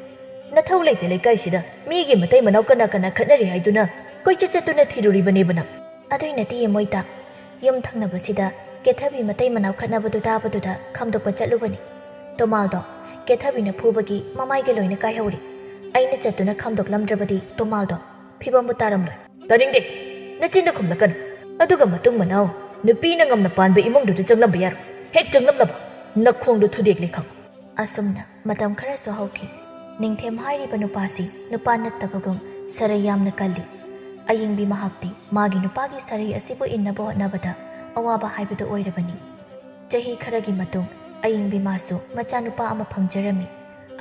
ꯅꯊꯧ ꯂꯩꯇꯦ ꯂꯩꯀꯥꯏꯁꯤꯗ ꯃꯤꯒꯤ ꯃꯇꯩ ꯃꯅꯥꯎ ꯀꯅꯥ ꯀꯅꯥ ꯈꯠꯅꯔꯤ ꯍꯥꯏꯗꯨꯅ ꯀꯣꯏꯆꯠ ꯆꯠꯇꯨꯅ ꯊꯤꯔꯨꯔꯤꯕꯅꯦꯕ ꯅꯪ?" "ꯑꯗꯨꯏ ꯅꯠꯇꯤꯌꯦ ꯃꯣꯏꯇꯥ, ꯌꯨꯝ ꯊꯪꯅꯕꯁꯤꯗ ꯀꯦꯊꯕꯤ ꯃꯇꯩ ꯃꯅꯥꯎ ꯈꯠꯅꯕꯗꯨ ꯇꯥꯕꯗꯨꯗ ꯈꯥꯝꯗꯣꯛꯄ ꯆꯠꯂꯨꯕꯅꯤ꯫ ꯇꯣꯃꯥꯜꯗꯣ ꯀꯦꯊꯕꯤꯅ ꯐꯨꯕꯒꯤ ꯃꯃꯥꯏꯒ ꯂꯣꯏꯅ ꯀꯥꯏꯍꯧꯔꯤ꯫ ꯑꯩꯅ ꯆꯠꯇꯨꯅ ꯈꯥꯝꯗꯣꯛꯂꯝꯗ꯭ꯔꯕꯗꯤ ꯇꯣꯃꯥꯜꯗꯣ ꯐꯤꯕꯝꯕꯨ ꯇꯥꯔꯝꯂꯣꯏ꯫" "ꯇꯥꯅꯤꯡꯗꯦ, ꯅꯆꯤꯟꯗ ꯈꯨꯝꯂꯛꯀꯅꯨ꯫ ꯑꯗꯨꯒ ꯃꯇꯨꯡ ꯃꯅꯥꯎ ꯅꯨꯄꯤꯅ ꯉꯝꯅ ꯄꯥꯟꯕ ꯏꯃꯨꯡꯗꯨꯗ ꯆꯪꯂꯝꯕ ꯌꯥꯔꯣꯏ꯫ ꯍꯦꯛ ꯆꯪꯂꯝꯂꯕ ꯅꯈꯣꯡꯗꯣ ꯊꯨꯗꯦꯛꯂꯦ ꯈꯪꯉꯨ꯫" ꯑꯁꯨꯝꯅ ꯃꯇꯝ ꯈꯔꯁꯨ ꯍꯧꯈꯤ꯫ ꯅꯤꯡꯊꯦꯝ ꯍꯥꯏꯔꯤꯕ ꯅꯨꯄꯥꯁꯤ ꯅꯨꯄꯥ ꯅꯠꯇꯕꯒꯨꯝ ꯁꯔꯩ ꯌꯥꯝꯅ ꯀꯜꯂꯤ꯫ ꯑꯌꯤꯡꯕꯤ ꯃꯍꯥꯛꯇꯤ ꯃꯥꯒꯤ ꯅꯨꯄꯥꯒꯤ ꯁꯔꯩ ꯑꯁꯤꯕꯨ ꯏꯟꯅꯕ ꯍꯣꯠꯅꯕꯗ ꯑꯋꯥꯕ ꯍꯥꯏꯕꯗꯨ ꯑꯣꯏꯔꯕꯅꯤ꯫ ꯆꯍꯤ ꯈꯔꯒꯤ ꯃꯇꯨꯡ ꯑꯌꯤꯡꯕꯤ ꯃꯥꯁꯨ ꯃꯆꯥꯅꯨꯄꯥ ꯑꯃ ꯐꯪꯖꯔꯝꯃꯤ꯫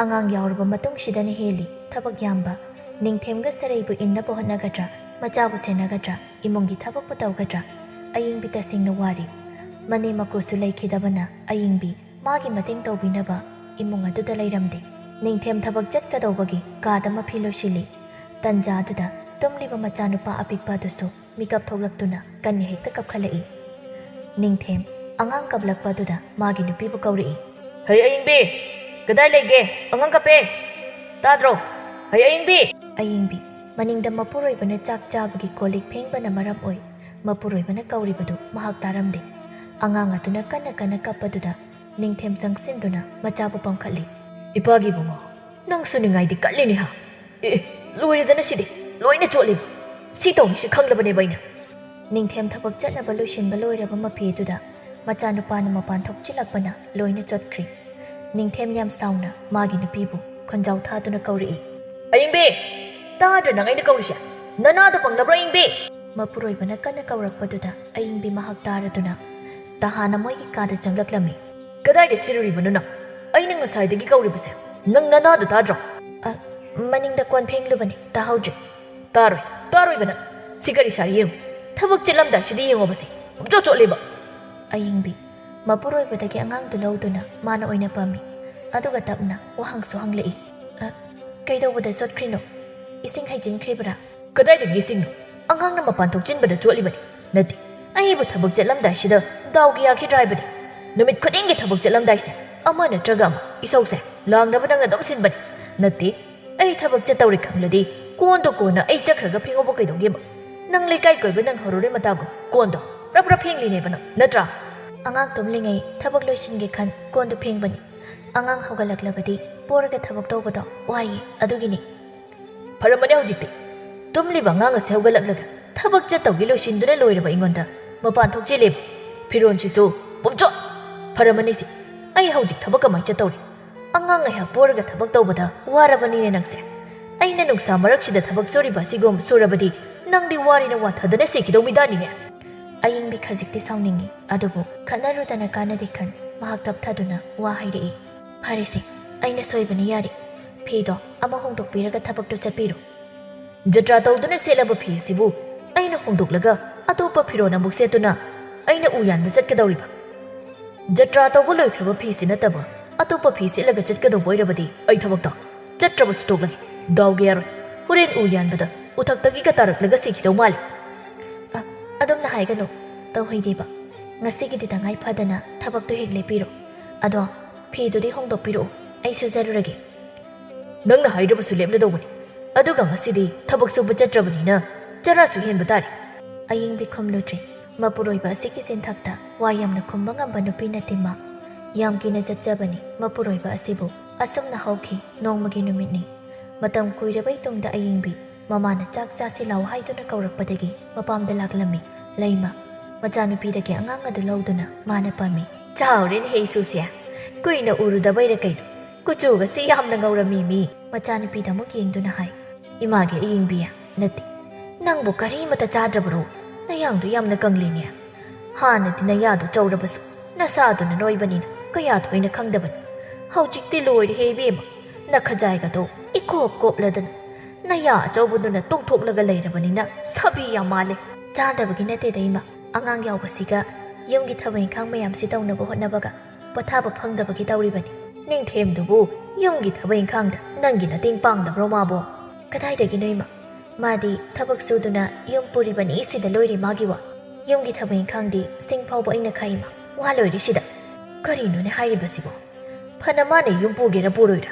ꯑꯉꯥꯡ ꯌꯥꯎꯔꯕ ꯃꯇꯨꯡꯁꯤꯗꯅ ꯍꯦꯜꯂꯤ ꯊꯕꯛ ꯌꯥꯝꯕ꯫ ꯅꯤꯡꯊꯦꯝꯒ ꯁꯔꯩꯕꯨ ꯏꯟꯅꯕ ꯍꯣꯠꯅꯒꯗ꯭ꯔꯥ, ꯃꯆꯥꯕꯨ ꯁꯦꯟꯅꯒꯗ꯭ꯔꯥ, ꯏꯃꯨꯡꯒꯤ ꯊꯕꯛꯄꯨ ꯇꯧꯒꯗ꯭ꯔꯥ? ꯑꯌꯤꯡꯕꯤ ꯇꯁꯦꯡꯅ ꯋꯥꯔꯤ꯫ ꯃꯅꯦꯝ ꯃꯀꯨꯁꯨ ꯂꯩꯈꯤꯗꯕꯅ ꯑꯌꯤꯡꯕꯤ ꯃꯥꯒꯤ ꯃꯇꯦꯡ ꯇꯧꯕꯤꯅꯕ ꯏꯃꯨꯡ ꯑꯗꯨꯗ ꯂꯩꯔꯝꯗꯦ꯫ ꯅꯤꯡꯊꯦꯝ ꯊꯕꯛ ꯆꯠꯀꯗꯧꯕꯒꯤ ꯀꯥꯗ ꯃꯐꯤ ꯂꯣꯏꯁꯤꯜꯂꯤ꯫ ꯇꯟꯖꯥ ꯑꯗꯨꯗ ꯇꯨꯝꯂꯤꯕ ꯃꯆꯥꯅꯨꯄꯥ ꯑꯄꯤꯛꯄ ꯑꯗꯨꯁꯨ ꯃꯤꯀꯞ ꯊꯣꯛꯂꯛꯇꯨꯅ ꯀꯟꯅ ꯍꯦꯛꯇ ꯀꯞꯈꯠꯂꯛꯏ꯫ ꯅꯤꯡꯊꯦꯝ ꯑꯉꯥꯡ ꯀꯞꯂꯛꯄ ꯑꯗꯨꯗ ꯃꯥꯒꯤ ꯅꯨꯄꯤꯕꯨ ꯀꯧꯔꯛꯏ꯫ "ꯍꯩ ꯑꯌꯤꯡꯕꯤ, ꯀꯗꯥꯏ ꯂꯩꯒꯦ? ꯑꯉꯥꯡ ꯀꯞꯄꯦ꯫ ꯇꯥꯗ꯭ꯔꯣ? ꯍꯩ ꯑꯌꯤꯡꯕꯤ!" ꯑꯌꯤꯡꯕꯤ ꯃꯅꯤꯡꯗ ꯃꯄꯨꯔꯣꯏꯕꯅ ꯆꯥꯛ ꯆꯥꯕꯒꯤ ꯀꯣꯜ ꯂꯤꯛ ꯐꯦꯡꯕꯅ ꯃꯔꯝ ꯑꯣꯏ ꯃꯄꯨꯔꯣꯏꯕꯅ ꯀꯧꯔꯤꯕꯗꯨ ꯃꯍꯥꯛ ꯇꯥꯔꯝꯗꯦ꯫ ꯑꯉꯥꯡ ꯑꯗꯨꯅ ꯀꯟꯅ ꯀꯟꯅ ꯀꯞꯄꯗꯨꯗ ꯅꯤꯡꯊꯦꯝ ꯆꯪꯁꯤꯟꯗꯨꯅ ꯃꯆꯥꯕꯨ ꯄꯝꯈꯠꯂꯤ꯫ "ꯏꯄꯥꯒꯤ ꯏꯕꯨꯡꯉꯣ, ꯅꯪꯁꯨ ꯅꯤꯡꯉꯥꯏꯗꯤ ꯀꯜꯂꯤꯅꯦ ꯍꯥ? ꯑꯦ, ꯂꯣꯏꯔꯦꯗꯅ ꯁꯤꯗꯤ, ꯂꯣꯏꯅ ꯆꯣꯠꯂꯤꯕ꯫ ꯁꯤ ꯇꯧꯅꯤꯁꯤ ꯈꯪꯂꯕꯅꯦꯕ ꯑꯩꯅ꯫" ꯅꯤꯡꯊꯦꯝ ꯊꯕꯛ ꯆꯠꯅꯕ ꯂꯣꯏꯁꯤꯟꯕ ꯂꯣꯏꯔꯕ ꯃꯐꯤꯗꯨꯗ ꯃꯆꯥꯅꯨꯄꯥꯅ ꯃꯄꯥꯟ ꯊꯣꯛꯆꯤꯜꯂꯛꯄꯅ ꯂꯣꯏꯅ ꯆꯣꯠꯈ꯭ꯔꯤ꯫ ꯅꯤꯡꯊꯦꯝ ꯌꯥꯝ ꯁꯥꯎꯅ ꯃꯥꯒꯤ ꯅꯨꯄꯤꯕꯨ ꯈꯣꯟꯖꯥꯎ ꯊꯥꯗꯨꯅ ꯀꯧꯔꯛꯏ꯫ "ꯑꯌꯤꯡꯕꯤ! ꯇꯥꯗ꯭ꯔ ꯅꯪ ꯑꯩꯅ ꯀꯧꯔꯤꯁꯦ? ꯅꯅꯥꯗꯣ ꯄꯪꯂꯕ꯭ꯔꯣ, ꯑꯌꯤꯡꯕꯤ?" ꯃꯄꯨꯔꯣꯏꯕꯅ ꯀꯟꯅ ꯀꯧꯔꯛꯄꯗꯨꯗ ꯑꯌꯤꯡꯕꯤ ꯃꯍꯥꯛ ꯇꯥꯔꯗꯨꯅ ꯇꯍꯥꯅ ꯃꯣꯏꯒꯤ ꯀꯥꯗ ꯆꯪꯂꯛꯂꯝꯃꯤ꯫ "ꯀꯗꯥꯏꯗ ꯁꯤꯔꯨꯔꯤꯕꯅꯣ ꯅꯪ? ꯑꯩꯅ ꯉꯁꯥꯏꯗꯒꯤ ꯀꯧꯔꯤꯕꯁꯦ꯫ ꯅꯪ ꯅꯅꯥꯗꯣ ꯇꯥꯗ꯭ꯔꯣ?" "ꯑ, ꯃꯅꯤꯡꯗ ꯀꯣꯟ ꯐꯦꯡꯂꯨꯕꯅꯦ, ꯇꯥꯍꯧꯗ꯭ꯔꯦ꯫" "ꯇꯥꯔꯣꯏ, ꯇꯥꯔꯣꯏꯕ ꯅꯪ꯫ ꯁꯤ ꯀꯔꯤ ꯁꯥꯔꯤ ꯌꯦꯡꯉꯨ꯫ ꯊꯕꯛ ꯆꯠꯂꯝꯗꯥꯏꯁꯤꯗ ꯌꯦꯡꯉꯣꯕꯁꯦ, ꯄꯨꯝꯆꯣꯠ ꯆꯣꯠꯂꯦꯕ꯫" ꯑꯌꯤꯡꯕꯤ ꯃꯄꯨꯔꯣꯏꯕꯗꯒꯤ ꯑꯉꯥꯡꯗꯨ ꯂꯧꯗꯨꯅ ꯃꯥꯅ ꯑꯣꯏꯅ ꯄꯝꯃꯤ꯫ ꯑꯗꯨꯒ ꯇꯞꯅ ꯋꯥꯍꯪꯁꯨ ꯍꯪꯂꯛꯏ꯫ "ꯑ, ꯀꯩꯗꯧꯕꯗ ꯆꯣꯠꯈ꯭ꯔꯤꯅꯣ? ꯏꯁꯤꯡ ꯍꯩꯖꯤꯟꯈ꯭ꯔꯤꯕ꯭ꯔꯥ?" "ꯀꯗꯥꯏꯗꯒꯤ ꯏꯁꯤꯡꯅꯣ? ꯑꯉꯥꯡꯅ ꯃꯄꯥꯟ ꯊꯣꯛꯆꯤꯟꯕꯗ ꯆꯣꯠꯂꯤꯕꯅꯤ꯫ ꯅꯠꯇꯦ, ꯑꯩꯕꯨ ꯊꯕꯛ ꯆꯠꯂꯝꯗꯥꯏꯁꯤꯗ ꯗꯥꯎꯒꯤ ꯌꯥꯈꯤꯗ꯭ꯔꯥ ꯍꯥꯏꯕꯅꯤ꯫ ꯅꯨꯃꯤꯠ ꯈꯨꯗꯤꯡꯒꯤ ꯊꯕꯛ ꯆꯠꯂꯝꯗꯥꯏꯁꯦ ꯑꯃ ꯅꯠꯇ꯭ꯔꯒ ꯑꯃ ꯏꯁꯧꯁꯦ ꯂꯥꯡꯅꯕ ꯅꯪꯅ ꯑꯗꯨꯝ ꯁꯤꯟꯕꯅꯤ꯫ ꯅꯠꯇꯦ, ꯑꯩ ꯊꯕꯛ ꯆꯠꯇꯧꯔꯦ ꯈꯪꯂꯗꯤ ꯀꯣꯟꯗꯣ ꯀꯣꯟꯅ ꯑꯩ ꯆꯠꯈ꯭ꯔꯒ ꯐꯦꯡꯉꯧꯕ ꯀꯩꯗꯧꯒꯦꯕ? ꯅꯪ ꯂꯩꯀꯥꯏ ꯀꯣꯏꯕ ꯅꯪ ꯍꯧꯔꯨꯔꯦ ꯃꯇꯥꯒꯨꯝ ꯀꯣꯟꯗꯣ ꯄ꯭ꯔꯞ ꯄ꯭ꯔꯞ ꯐꯦꯡꯂꯤꯅꯦꯕ ꯅꯪ, ꯅꯠꯇ꯭ꯔꯥ?" "ꯑꯉꯥꯡ ꯇꯨꯝꯂꯤꯉꯩ ꯊꯕꯛ ꯂꯣꯏꯁꯤꯟꯒꯦ ꯈꯟ ꯀꯣꯟꯗꯨ ꯐꯦꯡꯕꯅꯤ꯫ ꯑꯉꯥꯡ ꯍꯧꯒꯠꯂꯛꯂꯕꯗꯤ ꯄꯣꯔꯒ ꯊꯕꯛ ꯇꯧꯕꯗꯣ ꯋꯥꯏꯌꯦ, ꯑꯗꯨꯒꯤꯅꯤ꯫" "ꯐꯔꯝꯃꯅꯤ ꯍꯧꯖꯤꯛꯇꯤ꯫ ꯇꯨꯝꯂꯤꯕ ꯑꯉꯥꯡ ꯑꯁꯤ ꯍꯧꯒꯠꯂꯛꯂꯒ ꯊꯕꯛ ꯆꯠꯇꯧꯒꯤ ꯂꯣꯏꯁꯤꯟꯗꯨꯅ ꯂꯣꯏꯔꯕ ꯑꯩꯉꯣꯟꯗ ꯃꯄꯥꯟ ꯊꯣꯛꯆꯦꯜꯂꯦꯕ꯫ ꯐꯤꯔꯣꯟꯁꯤꯁꯨ ꯄꯨꯝꯆꯣꯠ꯫ ꯐꯔꯝꯃꯅꯤ ꯁꯤ꯫ ꯑꯩ ꯍꯧꯖꯤꯛ ꯊꯕꯛ ꯀꯃꯥꯏꯅ ꯆꯠꯇꯧꯔꯤ? ꯑꯉꯥꯡ ꯉꯥꯏꯍꯥꯛ ꯄꯣꯔꯒ ꯊꯕꯛ ꯇꯧꯕꯗ ꯋꯥꯔꯕꯅꯤꯅꯦ ꯅꯪꯁꯦ꯫ ꯑꯩꯅ ꯅꯨꯡꯁꯥ ꯃꯔꯛꯁꯤꯗ ꯊꯕꯛ ꯁꯨꯔꯤꯕ ꯑꯁꯤꯒꯨꯝ ꯁꯨꯔꯕꯗꯤ ꯅꯪꯗꯤ ꯋꯥꯔꯦꯅ ꯋꯥꯟꯊꯗꯅ ꯁꯤꯈꯤꯗꯧ ꯃꯤꯗꯥꯅꯤꯅꯦ꯫" ꯑꯌꯤꯡꯕꯤ ꯈꯖꯤꯛꯇꯤ ꯁꯥꯎꯅꯤꯡꯉꯤ, ꯑꯗꯨꯕꯨ ꯈꯠꯅꯔꯨꯗꯅ ꯀꯥꯟꯅꯗꯦ ꯈꯟ ꯃꯍꯥꯛ ꯇꯞꯊꯗꯨꯅ ꯋꯥ ꯍꯥꯏꯔꯛꯏ꯫ "ꯐꯔꯦꯁꯦ, ꯑꯩꯅ ꯁꯣꯏꯕꯅꯤ, ꯌꯥꯔꯦ꯫ ꯐꯤꯗꯣ ꯑꯃ ꯍꯣꯡꯗꯣꯛꯄꯤꯔꯒ ꯊꯕꯛꯇꯨ ꯆꯠꯄꯤꯔꯣ꯫" "ꯖꯇ꯭ꯔꯥ ꯇꯧꯗꯨꯅ ꯁꯦꯠꯂꯕ ꯐꯤ ꯑꯁꯤꯕꯨ ꯑꯩꯅ ꯍꯣꯡꯗꯣꯛꯂꯒ ꯑꯇꯣꯞꯄ ꯐꯤꯔꯣꯜ ꯑꯃꯨꯛ ꯁꯦꯠꯇꯨꯅ ꯑꯩꯅ ꯎ ꯌꯥꯟꯕ ꯆꯠꯀꯗꯧꯔꯤꯕ? ꯖꯇ꯭ꯔꯥ ꯇꯧꯕ ꯂꯣꯏꯈ꯭ꯔꯕ ꯐꯤꯁꯤ ꯅꯠꯇꯕ ꯑꯇꯣꯞꯄ ꯐꯤ ꯁꯦꯠꯂꯒ ꯆꯠꯀꯗꯧꯕ ꯑꯣꯏꯔꯕꯗꯤ ꯑꯩ ꯊꯕꯛꯇ ꯆꯠꯇ꯭ꯔꯕꯁꯨ ꯇꯣꯛꯂꯒꯦ꯫ ꯗꯥꯎꯒꯤ ꯌꯥꯔꯣꯏ, ꯍꯣꯔꯦꯟ ꯎ ꯌꯥꯟꯕꯗ ꯎꯊꯛꯇꯒꯤꯒ ꯇꯥꯔꯛꯂꯒ ꯁꯤꯈꯤꯗꯧ ꯃꯥꯜꯂꯤ꯫" "ꯑ, ꯑꯗꯨꯝꯅ ꯍꯥꯏꯒꯅꯨ, ꯇꯧꯍꯩꯗꯦꯕ꯫ ꯉꯁꯤꯒꯤꯗꯤ ꯇꯉꯥꯏ ꯐꯗꯅ ꯊꯕꯛꯇꯨ ꯍꯦꯛ ꯂꯦꯞꯄꯤꯔꯣ꯫ ꯑꯗꯣ ꯐꯤꯗꯨꯗꯤ ꯍꯣꯡꯗꯣꯛꯄꯤꯔꯛꯑꯣ, ꯑꯩ ꯁꯨꯖꯔꯨꯔꯒꯦ꯫" "ꯅꯪꯅ ꯍꯥꯏꯗ꯭ꯔꯕꯁꯨ ꯂꯦꯞꯂꯗꯧꯕꯅꯤ, ꯑꯗꯨꯒ ꯉꯁꯤꯗꯤ ꯊꯕꯛ ꯁꯨꯕ ꯆꯠꯇ꯭ꯔꯕꯅꯤꯅ ꯆꯔꯥꯁꯨ ꯍꯦꯟꯕ ꯇꯥꯔꯦ꯫" ꯑꯌꯤꯡꯕꯤ ꯈꯨꯝꯂꯨꯗ꯭ꯔꯦ꯫ ꯃꯄꯨꯔꯣꯏꯕ ꯑꯁꯤꯒꯤ ꯆꯤꯟꯊꯛꯇ ꯋꯥ ꯌꯥꯝꯅ ꯈꯨꯝꯕ ꯉꯝꯕ ꯅꯨꯄꯤ ꯅꯠꯇꯦ ꯃꯥ꯫ ꯌꯥꯝ ꯀꯤꯅ ꯆꯠꯆꯕꯅꯤ ꯃꯄꯨꯔꯣꯏꯕ ꯑꯁꯤꯕꯨ꯫ ꯑꯁꯨꯝꯅ ꯍꯧꯈꯤ ꯅꯣꯡꯃꯒꯤ ꯅꯨꯃꯤꯠꯅꯤ꯫ ꯃꯇꯝ ꯀꯨꯏꯔꯕꯩ ꯇꯨꯡꯗ ꯑꯌꯤꯡꯕꯤ ꯃꯃꯥꯅ ꯆꯥꯛ ꯆꯥꯁꯤ ꯂꯥꯎ ꯍꯥꯏꯗꯨꯅ ꯀꯧꯔꯛꯄꯗꯒꯤ ꯃꯄꯥꯝꯗ ꯂꯥꯛꯂꯝꯃꯤ꯫ ꯂꯩꯃ ꯃꯆꯥꯅꯨꯄꯤꯗꯒꯤ ꯑꯉꯥꯡ ꯑꯗꯨ ꯂꯧꯗꯨꯅ ꯃꯥꯅ ꯄꯝꯃꯤ꯫ "ꯆꯥꯎꯔꯦꯅꯦꯍꯦ ꯏꯁꯨꯁꯦ, ꯀꯨꯏꯅ ꯎꯔꯨꯗꯕꯩꯔ ꯀꯩꯅꯣ, ꯀꯨꯆꯨꯒꯁꯤ ꯌꯥꯝꯅ ꯉꯧꯔꯝꯃꯤ ꯃꯤ꯫" ꯃꯆꯥꯅꯨꯄꯤꯗ ꯑꯃꯨꯛ ꯌꯦꯡꯗꯨꯅ ꯍꯥꯏ꯫ "ꯏꯃꯥꯒꯤ ꯑꯌꯤꯡꯕꯤ ꯅꯠꯇꯦ, ꯅꯪꯕꯨ ꯀꯔꯤꯃꯇ ꯆꯥꯗ꯭ꯔꯕꯔꯣ? ꯅꯌꯥꯡꯗꯨ ꯌꯥꯝꯅ ꯀꯪꯂꯤꯅꯦ꯫ ꯍꯥꯟꯅꯗꯤ ꯅꯌꯥꯗꯨ ꯆꯧꯔꯕꯁꯨ ꯅꯁꯥꯗꯨꯅ ꯅꯣꯏꯕꯅꯤꯅ ꯀꯌꯥ ꯊꯣꯏꯅ ꯈꯪꯗꯕꯅꯤ꯫ ꯍꯧꯖꯤꯛꯇꯤ ꯂꯣꯏꯔꯦꯍꯦ ꯏꯕꯦꯝꯃ, ꯅꯈꯖꯥꯏꯒꯗꯣ ꯏꯀꯣꯞ ꯀꯣꯞꯂꯗꯅ ꯅꯌꯥ ꯑꯆꯧꯕꯗꯨꯅ ꯇꯣꯡꯊꯣꯛꯂꯒ ꯂꯩꯔꯕꯅꯤꯅ ꯁꯥꯕꯤ ꯌꯥꯝ ꯃꯥꯜꯂꯦ꯫" "ꯆꯥꯗꯕꯒꯤ ꯅꯠꯇꯦꯗ ꯏꯃꯥ, ꯑꯉꯥꯡ ꯌꯥꯎꯕꯁꯤꯒ ꯌꯨꯝꯒꯤ ꯊꯕꯛ ꯏꯪꯈꯥꯡ ꯃꯌꯥꯝꯁꯤ ꯇꯧꯅꯕ ꯍꯣꯠꯅꯕꯒ ꯄꯣꯊꯥꯕ ꯐꯪꯗꯕꯒꯤ ꯇꯧꯔꯤꯕꯅꯤ꯫" "ꯅꯤꯡꯊꯦꯝꯗꯨꯕꯨ ꯌꯨꯝꯒꯤ ꯊꯕꯛ ꯏꯪꯈꯥꯡꯗ ꯅꯪꯒꯤ ꯅꯇꯦꯡ ꯄꯥꯡꯗꯕ꯭ꯔꯣ ꯃꯥꯕꯣ?" "ꯀꯗꯥꯏꯗꯒꯤꯅꯣ ꯏꯃꯥ, ꯃꯥꯗꯤ ꯊꯕꯛ ꯁꯨꯗꯨꯅ ꯌꯨꯝ ꯄꯨꯔꯤꯕꯅꯤ, ꯁꯤꯗ ꯂꯣꯏꯔꯦ ꯃꯥꯒꯤ ꯋꯥ꯫ ꯌꯨꯝꯒꯤ ꯊꯕꯛ ꯏꯪꯈꯥꯡꯗꯤ ꯁꯤꯡ ꯐꯥꯎꯕ ꯑꯩꯅ ꯈꯥꯛꯏ ꯏꯃꯥ, ꯋꯥ ꯂꯣꯏꯔꯦ ꯁꯤꯗ꯫" "ꯀꯔꯤꯅꯣꯅꯦ ꯍꯥꯏꯔꯤꯕꯁꯤꯕꯣ? ꯐꯅ ꯃꯥꯅ ꯌꯨꯝ ꯄꯨꯒꯦꯔꯥ ꯄꯨꯔꯣꯏꯔꯥ,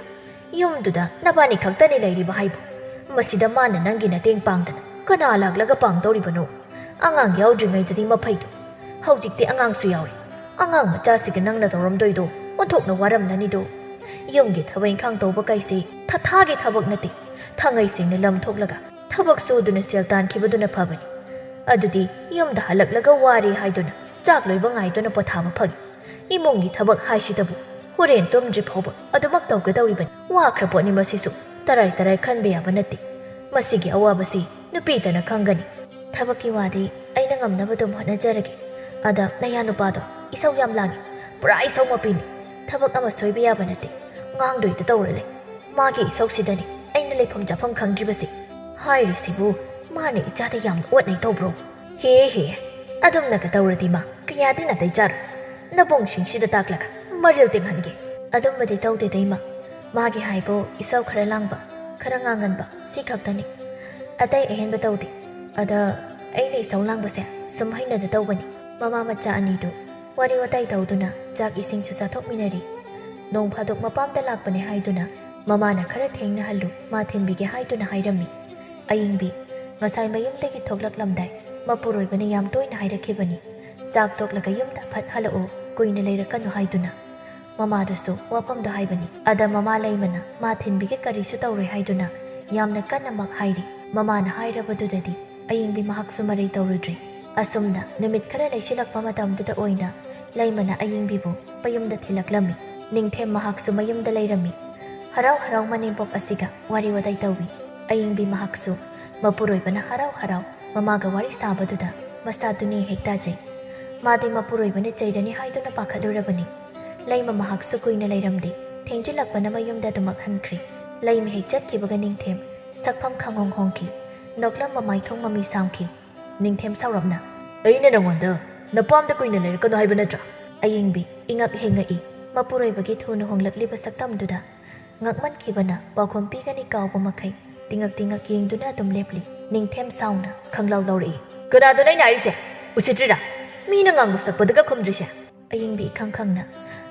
ꯌꯨꯝꯗꯨꯗ ꯅꯕꯥꯅꯤ ꯈꯛꯇꯅꯤ ꯂꯩꯔꯤꯕ ꯍꯥꯏꯕ꯫ ꯃꯁꯤꯗ ꯃꯥꯅ ꯅꯪꯒꯤ ꯅꯇꯦꯡ ꯄꯥꯡꯗꯅ ꯀꯅꯥ ꯂꯥꯛꯂꯒ ꯄꯥꯡꯗꯧꯔꯤꯕꯅꯣ? ꯑꯉꯥꯡ ꯌꯥꯎꯗ꯭ꯔꯤꯉꯩꯗꯗꯤ ꯃꯐꯩꯗꯣ, ꯍꯧꯖꯤꯛꯇꯤ ꯑꯉꯥꯡꯁꯨ ꯌꯥꯎꯔꯦ꯫ ꯑꯉꯥꯡ ꯃꯆꯥꯁꯤꯒ ꯅꯪꯅ ꯇꯧꯔꯝꯗꯣꯏꯗꯣ ꯑꯣꯟꯊꯣꯛꯅ ꯋꯥꯔꯝꯂꯅꯤꯗꯣ꯫ ꯌꯨꯝꯒꯤ ꯊꯕꯛ ꯏꯪꯈꯥꯡ ꯇꯧꯕ ꯀꯥꯏꯁꯦ ꯊꯥꯊꯥꯒꯤ ꯊꯕꯛ ꯅꯠꯇꯦ, ꯊꯥꯡꯉꯩ ꯁꯦꯡꯅ ꯂꯝ ꯊꯣꯛꯂꯒ ꯊꯕꯛ ꯁꯨꯗꯨꯅ ꯁꯦꯜ ꯇꯥꯟꯈꯤꯕꯗꯨꯅ ꯐꯕꯅꯤ꯫ ꯑꯗꯨꯗꯤ ꯌꯨꯝꯗ ꯍꯜꯂꯛꯂꯒ ꯋꯥꯔꯦ ꯍꯥꯏꯗꯨꯅ ꯆꯥꯛ ꯂꯣꯏꯕ ꯉꯥꯏꯗꯨꯅ ꯄꯣꯊꯥꯕ ꯐꯪꯏ꯫ ꯏꯃꯨꯡꯒꯤ ꯊꯕꯛ ꯍꯥꯏꯁꯤꯗꯕꯨ ꯍꯣꯔꯦꯟ ꯇꯨꯝꯗ꯭ꯔꯤ ꯐꯥꯎꯕ ꯑꯗꯨꯃꯛ ꯇꯧꯒꯗꯧꯔꯤꯕꯅꯤ꯫ ꯋꯥꯈ꯭ꯔ ꯄꯣꯠꯅꯤ ꯃꯁꯤꯁꯨ, ꯇꯔꯥꯏ ꯇꯔꯥꯏ ꯈꯟꯕ ꯌꯥꯕ ꯅꯠꯇꯦ꯫ ꯃꯁꯤꯒꯤ ꯑꯋꯥꯕꯁꯤ ꯅꯨꯄꯤꯇꯅ ꯈꯪꯒꯅꯤ꯫" "ꯊꯕꯛꯀꯤ ꯋꯥꯗꯤ ꯑꯩꯅ ꯉꯝꯅꯕ ꯑꯗꯨꯝ ꯍꯣꯠꯅꯖꯔꯒꯦ꯫ ꯑꯗ ꯅꯌꯥ ꯅꯨꯄꯥꯗꯣ ꯏꯁꯧ ꯌꯥꯝ ꯂꯥꯡꯉꯤ, ꯄꯨꯔꯥ ꯏꯁꯧ ꯃꯄꯤꯅꯤ꯫ ꯊꯕꯛ ꯑꯃ ꯁꯣꯏꯕ ꯌꯥꯕ ꯅꯠꯇꯦ, ꯉꯥꯡꯗꯣꯏꯗ ꯇꯧꯔ ꯂꯩ꯫ ꯃꯥꯒꯤ ꯏꯁꯧꯁꯤꯗꯅꯤ ꯑꯩꯅ ꯂꯩꯐꯝ ꯆꯥꯐꯝ ꯈꯪꯗ꯭ꯔꯤꯕꯁꯦ꯫ ꯍꯥꯏꯔꯤꯁꯤꯕꯨ ꯃꯥꯅ ꯏꯆꯥꯗ ꯌꯥꯝꯅ ꯑꯣꯠꯅꯩ ꯇꯧꯕ꯭ꯔꯣ? ꯍꯦ ꯍꯦ, ꯑꯗꯨꯝꯅꯒ ꯇꯧꯔꯗꯤ ꯃꯥ ꯀꯌꯥꯗꯤ ꯅꯥꯇꯩ ꯆꯥꯔꯣꯏ꯫ ꯅꯕꯨꯡꯁꯤꯡꯁꯤꯗ ꯇꯥꯛꯂꯒ ꯃꯔꯤꯜ ꯇꯤꯡꯍꯟꯒꯦ꯫ ꯑꯗꯨꯝꯕꯗꯤ ꯇꯧꯗꯦꯗ ꯏꯃꯥ꯫ ꯃꯥꯒꯤ ꯍꯥꯏꯕꯨ ꯏꯁꯧ ꯈꯔ ꯂꯥꯡꯕ, ꯈꯔ ꯉꯥꯡꯒꯟꯕ, ꯁꯤ ꯈꯛꯇꯅꯤ꯫ ꯑꯇꯩ ꯑꯍꯦꯟꯕ ꯇꯧꯗꯦ꯫ ꯑꯗ ꯑꯩꯅ ꯏꯁꯧ ꯂꯥꯡꯕꯁꯦ ꯁꯨꯝ ꯍꯩꯅꯗ ꯇꯧꯕꯅꯤ꯫ ꯃꯃꯥ ꯃꯆꯥ ꯑꯅꯤꯗꯨ ꯋꯥꯔꯤ ꯋꯥꯇꯥꯏ ꯇꯧꯗꯨꯅ ꯆꯥꯛ ꯏꯁꯤꯡꯁꯨ ꯆꯥꯊꯣꯛꯃꯤꯟꯅꯔꯤ꯫ ꯅꯣꯡ ꯐꯥꯗꯣꯛ ꯃꯄꯥꯝꯗ ꯂꯥꯛꯄꯅꯦ ꯍꯥꯏꯗꯨꯅ ꯃꯃꯥꯅ ꯈꯔ ꯊꯦꯡꯅ ꯍꯜꯂꯨ, ꯃꯥ ꯊꯤꯟꯕꯤꯒꯦ ꯍꯥꯏꯗꯨꯅ ꯍꯥꯏꯔꯝꯃꯤ꯫ ꯑꯌꯤꯡꯕꯤ ꯉꯁꯥꯏ ꯃꯌꯨꯝꯗꯒꯤ ꯊꯣꯛꯂꯛꯂꯝꯗꯥꯏ ꯃꯄꯨꯔꯣꯏꯕꯅ ꯌꯥꯝ ꯇꯣꯏꯅ ꯍꯥꯏꯔꯛꯈꯤꯕꯅꯤ, "ꯆꯥꯛ ꯇꯣꯛꯂꯒ ꯌꯨꯝꯗ ꯐꯠ ꯍꯜꯂꯛꯎ, ꯀꯨꯏꯅ ꯂꯩꯔꯛꯀꯅꯨ" ꯍꯥꯏꯗꯨꯅ꯫ ꯃꯃꯥꯗꯨꯁꯨ ꯋꯥꯐꯝꯗꯣ ꯍꯥꯏꯕꯅꯤ꯫ ꯑꯗ ꯃꯃꯥ ꯂꯩꯃꯅ ꯃꯥ ꯊꯤꯟꯕꯤꯒꯦ, ꯀꯔꯤꯁꯨ ꯇꯧꯔꯣꯏ ꯍꯥꯏꯗꯨꯅ ꯌꯥꯝꯅ ꯀꯟꯅꯃꯛ ꯍꯥꯏꯔꯤ꯫ ꯃꯃꯥꯅ ꯍꯥꯏꯔꯕꯗꯨꯗꯗꯤ ꯑꯌꯤꯡꯕꯤ ꯃꯍꯥꯛꯁꯨ ꯃꯔꯩ ꯇꯧꯔꯨꯗ꯭ꯔꯦ꯫ ꯑꯁꯨꯝꯅ ꯅꯨꯃꯤꯠ ꯈꯔ ꯂꯩꯁꯤꯜꯂꯛꯄ ꯃꯇꯝꯗꯨꯗ ꯑꯣꯏꯅ ꯂꯩꯃꯅ ꯑꯌꯤꯡꯕꯤꯕꯨ ꯃꯌꯨꯝꯗ ꯊꯤꯜꯂꯛꯂꯝꯃꯤ꯫ ꯅꯤꯡꯊꯦꯝ ꯃꯍꯥꯛꯁꯨ ꯃꯌꯨꯝꯗ ꯂꯩꯔꯝꯃꯤ꯫ ꯍꯔꯥꯎ ꯍꯔꯥꯎ ꯃꯅꯦꯝꯄꯣꯛ ꯑꯁꯤꯒ ꯋꯥꯔꯤ ꯋꯥꯇꯥꯏ ꯇꯧꯏ꯫ ꯑꯌꯤꯡꯕꯤ ꯃꯍꯥꯛꯁꯨ ꯃꯄꯨꯔꯣꯏꯕꯅ ꯍꯔꯥꯎ ꯍꯔꯥꯎ ꯃꯃꯥꯒ ꯋꯥꯔꯤ ꯁꯥꯕꯗꯨꯗ ꯃꯁꯥꯗꯨ ꯅꯦ ꯍꯦꯛ ꯇꯥꯖꯩ꯫ ꯃꯥꯗꯤ ꯃꯄꯨꯔꯣꯏꯕꯅ ꯆꯩꯔꯅꯤ ꯍꯥꯏꯗꯨꯅ ꯄꯥꯈꯠꯂꯨꯔꯕꯅꯤ꯫ ꯂꯩꯃ ꯃꯍꯥꯛꯁꯨ ꯀꯨꯏꯅ ꯂꯩꯔꯝꯗꯦ꯫ ꯊꯦꯡꯖꯤꯜꯂꯛꯄꯅ ꯃꯌꯨꯝꯗ ꯑꯗꯨꯃꯛ ꯍꯟꯈ꯭ꯔꯦ꯫ ꯂꯩꯃ ꯍꯦꯛ ꯆꯠꯈꯤꯕꯒ ꯅꯤꯡꯊꯦꯝ ꯁꯛꯐꯝ ꯈꯪꯍꯣꯡ ꯍꯣꯡꯈꯤ꯫ ꯅꯣꯛꯂꯝꯕ ꯃꯥꯏꯊꯣꯡ ꯃꯃꯤ ꯁꯥꯝꯈꯤ꯫ ꯅꯤꯡꯊꯦꯝ ꯁꯥꯎꯔꯞꯅ, "ꯑꯩꯅ ꯅꯉꯣꯟꯗ ꯅꯄꯥꯝꯗ ꯀꯨꯏꯅ ꯂꯩꯔꯛꯀꯅꯨ ꯍꯥꯏꯕ ꯅꯠꯇ꯭ꯔꯥ?" ꯑꯌꯤꯡꯕꯤ ꯏꯉꯛ ꯍꯦꯡꯉꯛꯏ꯫ ꯃꯄꯨꯔꯣꯏꯕꯒꯤ ꯊꯨꯅ ꯍꯣꯡꯂꯛꯂꯤꯕ ꯁꯛꯇꯝꯗꯨꯗ ꯉꯛꯃꯟꯈꯤꯕꯅ ꯄꯥꯎꯈꯨꯝ ꯄꯤꯒꯅꯤ ꯀꯥꯎꯕ ꯃꯈꯩ ꯇꯤꯉꯛ ꯇꯤꯉꯛ ꯌꯦꯡꯗꯨꯅ ꯑꯗꯨꯝ ꯂꯦꯞꯂꯤ꯫ ꯅꯤꯡꯊꯦꯝ ꯁꯥꯎꯅ ꯈꯪꯂꯥꯎ ꯂꯥꯎꯔꯛꯏ, "ꯀꯅꯥꯗꯅꯣ ꯑꯩꯅ ꯍꯥꯏꯔꯤꯁꯦ? ꯎꯁꯤꯠꯇ꯭ꯔꯤꯔꯥ? ꯃꯤꯅ ꯉꯥꯡꯕ ꯁꯛꯄꯗꯒ ꯈꯨꯝꯗ꯭ꯔꯤꯁꯦ?" ꯑꯌꯤꯡꯕꯤ ꯏꯈꯪ ꯈꯪꯅ,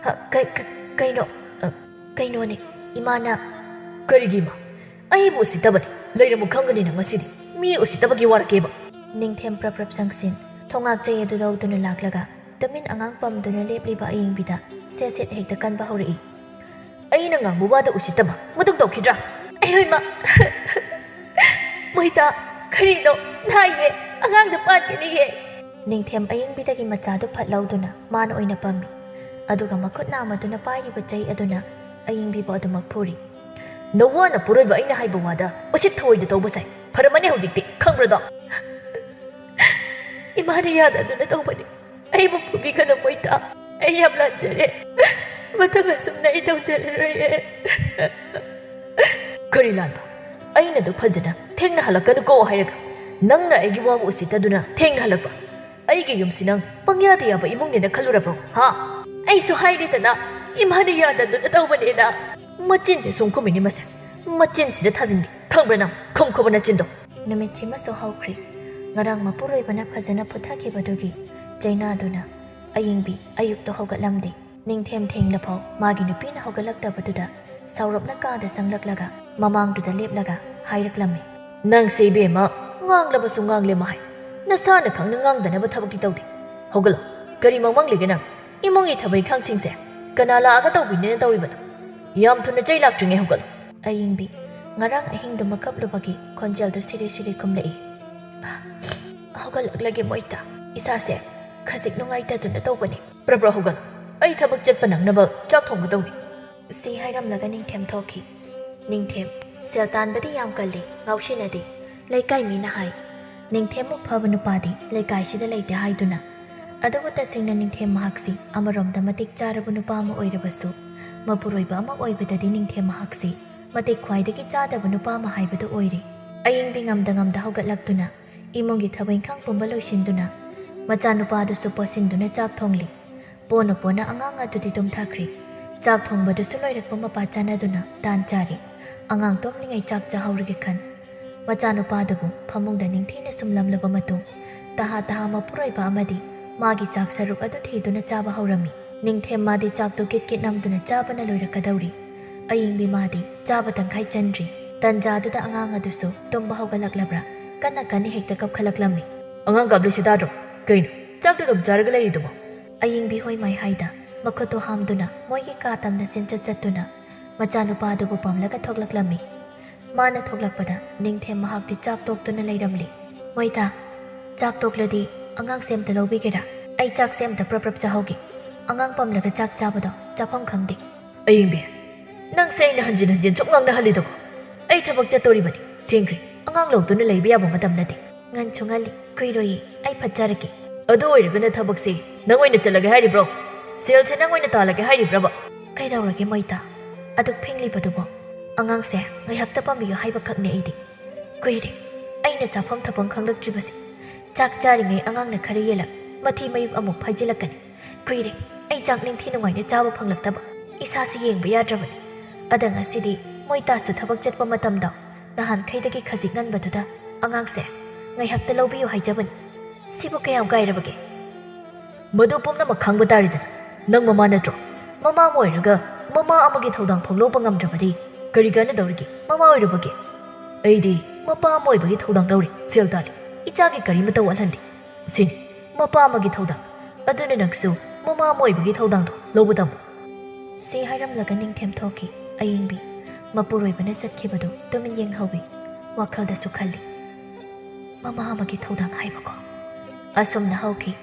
"ꯍ, ꯀ-, ꯀ-, ꯀꯩꯅꯣ, ꯑ, ꯀꯩꯅꯣꯅꯦ, ꯏꯃꯥꯅ"꯫ "ꯀꯔꯤꯒꯤ ꯏꯃꯥ? ꯑꯩꯕꯨ ꯎꯁꯤꯠꯇꯕꯅꯤ꯫ ꯂꯩꯔꯝꯃꯨ ꯈꯪꯒꯅꯤ ꯅꯪ ꯉꯁꯤꯗꯤ꯫ ꯃꯤ ꯎꯁꯤꯠꯇꯕꯒꯤ ꯋꯥꯔꯛꯀꯦꯕ?" ꯅꯤꯡꯊꯦꯝ ꯄ꯭ꯔꯞ ꯄ꯭ꯔꯞ ꯆꯪꯁꯤꯟ ꯊꯣꯉꯥꯛ ꯆꯩ ꯑꯗꯨ ꯂꯧꯗꯨꯅ ꯂꯥꯛꯂꯒ ꯇꯨꯃꯤꯟ ꯑꯉꯥꯡ ꯄꯝꯗꯨꯅ ꯂꯦꯞꯂꯤꯕ ꯑꯌꯤꯡꯕꯤꯗ ꯁꯦꯠ ꯁꯦꯠ ꯍꯦꯛꯇ ꯀꯟꯕ ꯍꯧꯔꯛꯏ꯫ "ꯑꯩꯅ ꯉꯥꯡꯕ ꯋꯥꯗ ꯎꯁꯤꯠꯇꯕ ꯃꯇꯧ ꯇꯧꯈꯤꯗ꯭ꯔꯥ?" "ꯑꯩꯍꯣꯏ ꯃꯥ, ꯃꯣꯏꯇꯥ, ꯀꯔꯤꯅꯣ? ꯅꯥꯏꯌꯦ, ꯑꯉꯥꯡꯗ ꯄꯥꯟꯒꯅꯤꯌꯦ!" ꯅꯤꯡꯊꯦꯝ ꯑꯌꯤꯡꯕꯤꯗꯒꯤ ꯃꯆꯥꯗꯨ ꯐꯠ ꯂꯧꯗꯨꯅ ꯃꯥꯅ ꯑꯣꯏꯅ ꯄꯝꯃꯤ꯫ ꯑꯗꯨꯒ ꯃꯈꯨꯠ ꯅꯥꯝꯃꯗꯨꯅ ꯄꯥꯏꯔꯤꯕ ꯆꯩ ꯑꯗꯨꯅ ꯑꯌꯤꯡꯕꯤꯕꯨ ꯑꯗꯨꯃꯛ ꯐꯨꯔꯤ꯫ "ꯅꯋꯥ ꯅꯄꯨꯔꯣꯏꯕ ꯑꯩꯅ ꯍꯥꯏꯕ ꯋꯥꯗ ꯎꯁꯤꯠ ꯊꯑꯣꯏꯗ ꯇꯧꯕ ꯁꯥꯏ꯫ ꯐꯔꯝꯃꯅꯤ ꯍꯧꯖꯤꯛꯇꯤ, ꯈꯪꯕ꯭ꯔꯗꯣ?" ꯏꯃꯥꯅ ꯌꯥꯗꯗꯨꯅ ꯇꯧꯕꯅꯤ꯫ ꯑꯩꯕꯨ ꯐꯨꯕꯤꯒꯅꯨ ꯃꯣꯏꯇꯥ꯫ ꯑꯩ ꯌꯥꯝ ꯂꯥꯟꯖꯔꯦ꯫ ꯃꯊꯪ ꯑꯁꯨꯝꯅ ꯑꯩ ꯇꯧꯖꯔꯔꯣꯏꯌꯦ꯫ ꯀꯔꯤ ꯂꯥꯟꯕ? ꯑꯩꯅ ꯑꯗꯨ ꯐꯖꯅ ꯊꯦꯡꯅ ꯍꯜꯂꯛꯀꯅꯨꯀꯣ ꯍꯥꯏꯔꯒ ꯅꯪꯅ ꯑꯩꯒꯤ ꯋꯥꯕꯨ ꯎꯁꯤꯠꯇꯗꯨꯅ ꯊꯦꯡꯅ ꯍꯜꯂꯛꯄ꯫ ꯑꯩꯒꯤ ꯌꯨꯝꯁꯤ ꯅꯪ ꯄꯪꯌꯥꯗ ꯌꯥꯕ ꯏꯃꯨꯡꯅꯦꯅ ꯈꯜꯂꯨꯔꯕ꯭ꯔꯣ? ꯍꯥ? ꯑꯩꯁꯨ ꯍꯥꯏꯔꯤꯗꯅ, ꯏꯃꯥꯅ ꯌꯥꯗꯗꯨꯅ ꯇꯧꯕꯅꯦꯅ꯫ ꯃꯆꯤꯟꯁꯦ ꯁꯨꯝ ꯈꯨꯝꯃꯤꯅꯤ ꯃꯁꯦ꯫ ꯃꯆꯤꯟꯁꯤꯗ ꯊꯥꯖꯤꯟꯒꯦ꯫ ꯈꯪꯕ꯭ꯔꯥ ꯅꯪ? ꯈꯨꯝꯈꯣꯕ ꯅꯆꯤꯟꯗꯣ꯫ ꯅꯨꯃꯤꯠꯁꯤꯃꯁꯨ ꯍꯧꯈ꯭ꯔꯦ꯫ ꯉꯔꯥꯡ ꯃꯄꯨꯔꯣꯏꯕꯅ ꯐꯖꯅ ꯐꯨꯊꯈꯤꯕꯗꯨꯒꯤ ꯆꯩꯅꯥꯗꯨꯅ ꯑꯌꯤꯡꯕꯤ ꯑꯌꯨꯛꯇ ꯍꯧꯒꯠꯂꯝꯗꯦ꯫ ꯅꯤꯡꯊꯦꯝ ꯊꯦꯡꯂꯐꯥꯎ ꯃꯥꯒꯤ ꯅꯨꯄꯤꯅ ꯍꯧꯒꯠꯂꯛꯇꯕꯗꯨꯗ ꯁꯥꯎꯔꯞꯅ ꯀꯥꯗ ꯆꯪꯂꯛꯂꯒ ꯃꯃꯥꯡꯗꯨꯗ ꯂꯦꯞꯂꯒ ꯍꯥꯏꯔꯛꯂꯝꯃꯤ꯫ ꯅꯪꯁꯦ ꯏꯕꯦꯝꯃ, ꯉꯥꯡꯂꯕꯁꯨ ꯉꯥꯡꯂꯦ ꯃꯍꯥꯏ꯫ ꯅꯁꯥꯅ ꯈꯪꯅ ꯉꯥꯡꯗꯅꯕ ꯊꯕꯛꯇꯤ ꯇꯧꯗꯦ꯫ ꯍꯧꯒꯠꯂꯣ꯫ ꯀꯔꯤ ꯃꯪꯃꯪꯂꯤꯒꯦ ꯅꯪ? ꯏꯃꯨꯡꯒꯤ ꯊꯕꯛ ꯏꯪꯈꯥꯡꯁꯤꯡꯁꯦ ꯀꯅꯥ ꯂꯥꯛꯑꯒ ꯇꯧꯕꯤꯅꯦꯅ ꯇꯧꯔꯤꯕꯅꯣ? ꯌꯥꯝ ꯊꯨꯅ ꯆꯩ ꯂꯥꯛꯇ꯭ꯔꯤꯉꯩ ꯍꯧꯒꯠꯂꯣ꯫ ꯑꯌꯤꯡꯕꯤ ꯉꯔꯥꯡ ꯑꯍꯤꯡꯗꯨꯃ ꯀꯞꯂꯨꯕꯒꯤ ꯈꯣꯟꯖꯦꯜꯗꯨ ꯁꯤꯔꯤ ꯁꯤꯔꯤ ꯈꯨꯝꯂꯛꯏ꯫ ꯍꯧꯒꯠꯂꯛꯂꯒꯦ ꯃꯣꯏꯇꯥ꯫ ꯏꯁꯥꯁꯦ ꯈꯖꯤꯛ ꯅꯨꯡꯉꯥꯏꯇꯗꯨꯅ ꯇꯧꯕꯅꯤ꯫ ꯄ꯭ꯔꯕ꯭ꯔ ꯍꯧꯒꯠꯂꯣ꯫ ꯑꯩ ꯊꯕꯛ ꯆꯠꯄ ꯅꯪꯅꯕ ꯆꯥꯛ ꯊꯣꯡꯒꯗꯧꯔꯤ꯫ ꯁꯤ ꯍꯥꯏꯔꯝꯂꯒ ꯅꯤꯡꯊꯦꯝ ꯊꯣꯛꯈꯤ꯫ ꯅꯤꯡꯊꯦꯝ, ꯁꯦꯜ ꯇꯥꯟꯕꯗꯤ ꯌꯥꯝ ꯀꯜꯂꯤ, ꯉꯥꯎꯁꯤꯟꯅꯗꯦ꯫ ꯂꯩꯀꯥꯏ ꯃꯤꯅ ꯍꯥꯏ, ꯅꯤꯡꯊꯦꯝꯃꯨꯛ ꯐꯕ ꯅꯨꯄꯥꯗꯤ ꯂꯩꯀꯥꯏꯁꯤꯗ ꯂꯩꯇꯦ ꯍꯥꯏꯗꯨꯅ꯫ ꯑꯗꯨꯕꯨ ꯇꯁꯦꯡꯅ ꯅꯤꯡꯊꯦꯝ ꯃꯍꯥꯛꯁꯤ ꯑꯃꯔꯣꯝꯗ ꯃꯇꯤꯛ ꯆꯥꯔꯕ ꯅꯨꯄꯥ ꯑꯃ ꯑꯣꯏꯔꯕꯁꯨ, ꯃꯄꯨꯔꯣꯏꯕ ꯑꯃ ꯑꯣꯏꯕꯗꯗꯤ ꯅꯤꯡꯊꯦꯝ ꯃꯍꯥꯛꯁꯤ ꯃꯇꯤꯛ ꯈ꯭ꯋꯥꯏꯗꯒꯤ ꯆꯥꯗꯕ ꯅꯨꯄꯥ ꯑꯃ ꯍꯥꯏꯕꯗꯨ ꯑꯣꯏꯔꯦ꯫ ꯑꯌꯤꯡꯕꯤ ꯉꯝꯗ ꯉꯝꯗ ꯍꯧꯒꯠꯂꯛꯇꯨꯅ ꯏꯃꯨꯡꯒꯤ ꯊꯕꯛ ꯏꯪꯈꯥꯡ ꯄꯨꯝꯕ ꯂꯣꯏꯁꯤꯟꯗꯨꯅ, ꯃꯆꯥꯅꯨꯄꯥꯗꯨꯁꯨ ꯄꯣꯠꯁꯤꯟꯗꯨꯅ ꯆꯥꯛ ꯊꯣꯡꯂꯤ꯫ ꯄꯣꯅ ꯄꯣꯅ ꯑꯉꯥꯡ ꯑꯗꯨꯗꯤ ꯇꯨꯝꯊꯈ꯭ꯔꯦ꯫ ꯆꯥꯛ ꯊꯣꯡꯕꯗꯨꯁꯨ ꯂꯣꯏꯔꯛꯄ ꯃꯄꯥ ꯆꯥꯟꯅꯗꯨꯅ ꯇꯥꯟ ꯆꯥꯔꯤ꯫ ꯑꯉꯥꯡ ꯇꯨꯝꯂꯤꯉꯩ ꯆꯥꯛ ꯆꯥꯍꯧꯔꯒꯦ ꯈꯟ꯫ ꯃꯆꯥꯅꯨꯄꯥꯗꯨꯕꯨ ꯐꯃꯨꯡꯗ ꯅꯤꯡꯊꯤꯅ ꯁꯨꯝꯂꯝꯂꯕ ꯃꯇꯨꯡ, ꯇꯍꯥ ꯇꯍꯥ ꯃꯄꯨꯔꯣꯏꯕ ꯑꯃꯗꯤ ꯃꯥꯒꯤ ꯆꯥꯛ ꯁꯔꯨꯛ ꯑꯗꯨ ꯊꯤꯗꯨꯅ ꯆꯥꯕ ꯍꯧꯔꯝꯃꯤ꯫ ꯅꯤꯡꯊꯦꯝ ꯃꯥꯗꯤ ꯆꯥꯛꯇꯨ ꯀꯤꯠ ꯀꯤꯠ ꯅꯝꯗꯨꯅ ꯆꯥꯕꯅ ꯂꯣꯏꯔꯛꯀꯗꯧꯔꯤ꯫ ꯑꯌꯤꯡꯕꯤ ꯃꯥꯗꯤ ꯆꯥꯕ ꯇꯪꯈꯥꯏ ꯆꯟꯗ꯭ꯔꯤ꯫ ꯇꯟꯖꯥꯗꯨꯗ ꯑꯉꯥꯡ ꯑꯗꯨꯁꯨ ꯇꯨꯝꯕ ꯍꯧꯒꯠꯂꯛꯂꯕ꯭ꯔꯥ, ꯀꯟꯅ ꯀꯟꯅ ꯍꯦꯛꯇ ꯀꯞꯈꯠꯂꯛꯂꯝꯃꯤ꯫ "ꯑꯉꯥꯡ ꯀꯥꯞꯂꯤꯁꯤ ꯇꯥꯗ꯭ꯔꯣ? ꯀꯩꯅꯣ, ꯆꯥꯛꯇꯨ ꯑꯗꯨꯝ ꯆꯥꯔꯒ ꯂꯩꯔꯤꯗꯨꯕꯣ?" ꯑꯌꯤꯡꯕꯤ ꯍꯣꯏ ꯃꯥꯏ ꯍꯥꯏꯗ ꯃꯈꯨꯠꯇꯨ ꯍꯥꯝꯗꯨꯅ ꯃꯣꯏꯒꯤ ꯀꯥ ꯇꯝꯅ ꯆꯦꯟꯆꯠ ꯆꯠꯇꯨꯅ ꯃꯆꯥꯅꯨꯄꯥ ꯑꯗꯨꯕꯨ ꯄꯝꯂꯒ ꯊꯣꯛꯂꯛꯂꯝꯃꯤ꯫ ꯃꯥꯅ ꯊꯣꯛꯂꯛꯄꯗ ꯅꯤꯡꯊꯦꯝ ꯃꯍꯥꯛꯇꯤ ꯆꯥꯛ ꯇꯣꯛꯇꯨꯅ ꯂꯩꯔꯝꯂꯤ꯫ "ꯃꯣꯏꯇꯥ, ꯆꯥꯛ ꯇꯣꯛꯂꯗꯤ ꯑꯉꯥꯡꯁꯦ ꯑꯝꯇ ꯂꯧꯕꯤꯒꯦꯔꯥ? ꯑꯩ ꯆꯥꯛꯁꯦ ꯑꯝꯇ ꯄ꯭ꯔꯞ ꯄ꯭ꯔꯞ ꯆꯥꯍꯧꯒꯦ꯫ ꯑꯉꯥꯡ ꯄꯝꯂꯒ ꯆꯥꯛ ꯆꯥꯕꯗꯣ ꯆꯥꯐꯝ ꯈꯪꯗꯦ꯫" "ꯑꯌꯤꯡꯕꯤ, ꯅꯪꯁꯦ ꯑꯩꯅ ꯍꯟꯖꯤꯟ ꯍꯟꯖꯤꯟ ꯁꯨꯝ ꯉꯥꯡꯅꯍꯜꯂꯤꯗꯨꯕꯨ? ꯑꯩ ꯊꯕꯛ ꯆꯠꯇꯣꯔꯤꯕꯅꯤ, ꯊꯦꯡꯈ꯭ꯔꯦ꯫ ꯑꯉꯥꯡ ꯂꯧꯗꯨꯅ ꯂꯩꯕ ꯌꯥꯕ ꯃꯇꯝ ꯅꯠꯇꯦ꯫ "ꯉꯟꯁꯨ ꯉꯜꯂꯤ, ꯀꯨꯏꯔꯣꯏꯌꯦ, ꯑꯩ ꯐꯠ ꯆꯥꯔꯒꯦ꯫" "ꯑꯗꯨ ꯑꯣꯏꯔꯒꯅ ꯊꯕꯛꯁꯦ ꯅꯪ ꯑꯣꯏꯅ ꯆꯠꯂꯒꯦ ꯍꯥꯏꯔꯤꯕ꯭ꯔꯣ? ꯁꯦꯜꯁꯦ ꯅꯪ ꯑꯣꯏꯅ ꯇꯥꯜꯂꯒꯦ ꯍꯥꯏꯔꯤꯕ꯭ꯔꯕ?" "ꯀꯩꯗꯧꯔꯒꯦ ꯃꯣꯏꯇꯥ? ꯑꯗꯨꯛ ꯐꯤꯡꯂꯤꯕꯗꯨꯕꯣ? ꯑꯉꯥꯡꯁꯦ ꯉꯥꯏꯍꯥꯛꯇ ꯄꯥꯝꯕꯤꯌꯨ ꯍꯥꯏꯕꯈꯛꯅꯦ ꯑꯩꯗꯤ꯫ ꯀꯨꯏꯔꯦ ꯑꯩꯅ ꯆꯥꯐꯝ ꯊꯛꯐꯝ ꯈꯪꯂꯛꯇ꯭ꯔꯤꯕꯁꯦ꯫ ꯆꯥꯛ ꯆꯥꯔꯤꯉꯩ ꯑꯉꯥꯡꯅ ꯈꯔ ꯌꯦꯜꯂꯛ, ꯃꯊꯤ ꯃꯌꯨꯡ ꯑꯃꯨꯛ ꯐꯥꯏꯖꯤꯜꯂꯛꯀꯅꯤ꯫ ꯀꯨꯏꯔꯦ ꯑꯩ ꯆꯥꯛ ꯅꯤꯡꯊꯤ ꯅꯨꯡꯉꯥꯏꯅ ꯆꯥꯕ ꯐꯪꯂꯛꯇꯕ꯫ ꯏꯁꯥꯁꯤ ꯌꯦꯡꯕ ꯌꯥꯗ꯭ꯔꯕꯅꯤ꯫ ꯑꯗ ꯉꯁꯤꯗꯤ ꯃꯣꯏꯇꯥꯁꯨ ꯊꯕꯛ ꯆꯠꯄ ꯃꯇꯝꯗꯣ ꯅꯍꯥꯟꯈꯩꯗꯒꯤ ꯈꯖꯤꯛ ꯉꯟꯕꯗꯨꯗ ꯑꯉꯥꯡꯁꯦ ꯉꯥꯏꯍꯥꯛꯇ ꯂꯧꯕꯤꯌꯨ ꯍꯥꯏꯖꯕꯅꯤ꯫ ꯁꯤꯕꯨ ꯀꯌꯥꯝ ꯀꯥꯏꯔꯕꯒꯦ?" "ꯃꯗꯨ ꯄꯨꯝꯅꯃꯛ ꯈꯪꯕ ꯇꯥꯔꯦꯗꯅ꯫ ꯅꯪ ꯃꯃꯥ ꯅꯠꯇ꯭ꯔꯣ? ꯃꯃꯥ ꯑꯃ ꯑꯣꯏꯔꯒ ꯃꯃꯥ ꯑꯃꯒꯤ ꯊꯧꯗꯥꯡ ꯐꯥꯎ ꯂꯧꯕ ꯉꯝꯗ꯭ꯔꯕꯗꯤ ꯀꯔꯤ ꯀꯥꯟꯅꯗꯧꯔꯤꯒꯦ? ꯃꯃꯥ ꯑꯣꯏꯔꯨꯕꯒꯤ ꯑꯩꯗꯤ ꯃꯄꯥ ꯑꯃ ꯑꯣꯏꯕꯒꯤ ꯊꯧꯗꯥꯡ ꯂꯧꯔꯤ꯫ ꯁꯦꯜ ꯇꯥꯜꯂꯤ, ꯏꯆꯥꯒꯤ ꯀꯔꯤꯃꯇ ꯋꯥꯠꯍꯟꯗꯦ꯫ ꯁꯤꯅꯤ ꯃꯄꯥ ꯑꯃꯒꯤ ꯊꯧꯗꯥꯡ꯫ ꯑꯗꯨꯅ ꯅꯪꯁꯨ ꯃꯃꯥ ꯑꯃ ꯑꯣꯏꯕꯒꯤ ꯊꯧꯗꯥꯡꯗꯣ ꯂꯧꯕ ꯇꯝꯃꯨ꯫" ꯁꯤ ꯍꯥꯏꯔꯝꯂꯒ ꯅꯤꯡꯊꯦꯝ ꯊꯣꯛꯈꯤ꯫ ꯑꯌꯤꯡꯕꯤ ꯃꯄꯨꯔꯣꯏꯕꯅ ꯆꯠꯈꯤꯕꯗꯨ ꯇꯨꯃꯤꯟ ꯌꯦꯡꯍꯧꯏ꯫ ꯋꯥꯈꯜꯗꯁꯨ ꯈꯜꯂꯤ, "ꯃꯃꯥ ꯑꯃꯒꯤ ꯊꯧꯗꯥꯡ ꯍꯥꯏꯕꯀꯣ꯫" ꯑꯁꯨꯝꯅ ꯍꯧꯈꯤ꯫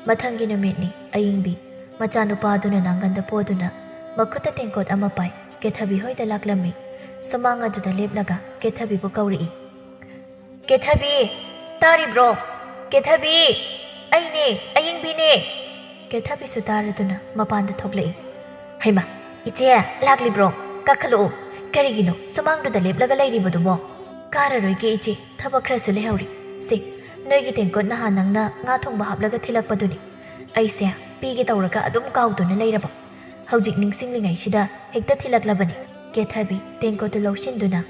ꯃꯊꯪꯒꯤ ꯅꯨꯃꯤꯠꯅꯤ꯫ ꯑꯌꯤꯡꯕꯤ ꯃꯆꯥꯅꯨꯄꯥ ꯑꯗꯨꯅ ꯅꯥꯡꯒꯟꯗ ꯄꯣꯗꯨꯅ ꯃꯈꯨꯠꯇ ꯇꯦꯡꯀꯣꯠ ꯑꯃ ꯄꯥꯏ ꯀꯦꯊꯕꯤ ꯍꯣꯏꯗ ꯂꯥꯛꯂꯝꯃꯤ꯫ ꯁꯨꯃꯥꯡ ꯑꯗꯨꯗ ꯂꯦꯞꯂꯒ ꯀꯦꯊꯕꯤꯕꯨ ꯀꯧꯔꯛꯏ꯫ "ꯀꯦꯊꯕꯤ, ꯇꯥꯔꯤꯕ꯭ꯔꯣ? ꯀꯦꯊꯕꯤ, ꯑꯩꯅꯦ, ꯑꯌꯤꯡꯕꯤꯅꯦ!" ꯀꯦꯊꯕꯤꯁꯨ ꯇꯥꯔꯗꯨꯅ ꯃꯄꯥꯟꯗ ꯊꯣꯛꯂꯛꯏ꯫ "ꯍꯩꯃꯥ, ꯏꯆꯦ, ꯂꯥꯛꯂꯤꯕ꯭ꯔꯣ? ꯀꯥꯈꯠꯂꯛꯑꯣ꯫ ꯀꯔꯤꯒꯤꯅꯣ ꯁꯨꯃꯥꯡꯗꯨꯗ ꯂꯦꯞꯂꯒ ꯂꯩꯔꯤꯕꯗꯨꯕꯣ?" "ꯀꯥꯔꯔꯣꯏꯒꯦ ꯏꯆꯦ, ꯊꯕꯛ ꯈꯔꯁꯨ ꯂꯩꯍꯧꯔꯤ꯫ ꯁꯤ, ꯅꯣꯏꯒꯤ ꯇꯦꯡꯀꯣꯠ ꯅꯍꯥꯟ ꯅꯪꯅ ꯉꯥ ꯊꯣꯡꯕ ꯍꯥꯞꯂꯒ ꯊꯤꯜꯂꯛꯄꯗꯨꯅꯤ꯫ ꯑꯩꯁꯦ ꯄꯤꯒꯦ ꯇꯧꯔꯒ ꯑꯗꯨꯝ ꯀꯥꯎꯗꯨꯅ ꯂꯩꯔꯕ꯫ ꯍꯧꯖꯤꯛ ꯅꯤꯡꯁꯤꯡꯂꯤꯉꯩꯁꯤꯗ ꯍꯦꯛꯇ ꯊꯤꯜꯂꯛꯂꯕꯅꯤ꯫" ꯀꯦꯊꯕꯤ ꯇꯦꯡꯀꯣꯠꯇꯨ ꯂꯧꯁꯤꯟꯗꯨꯅ,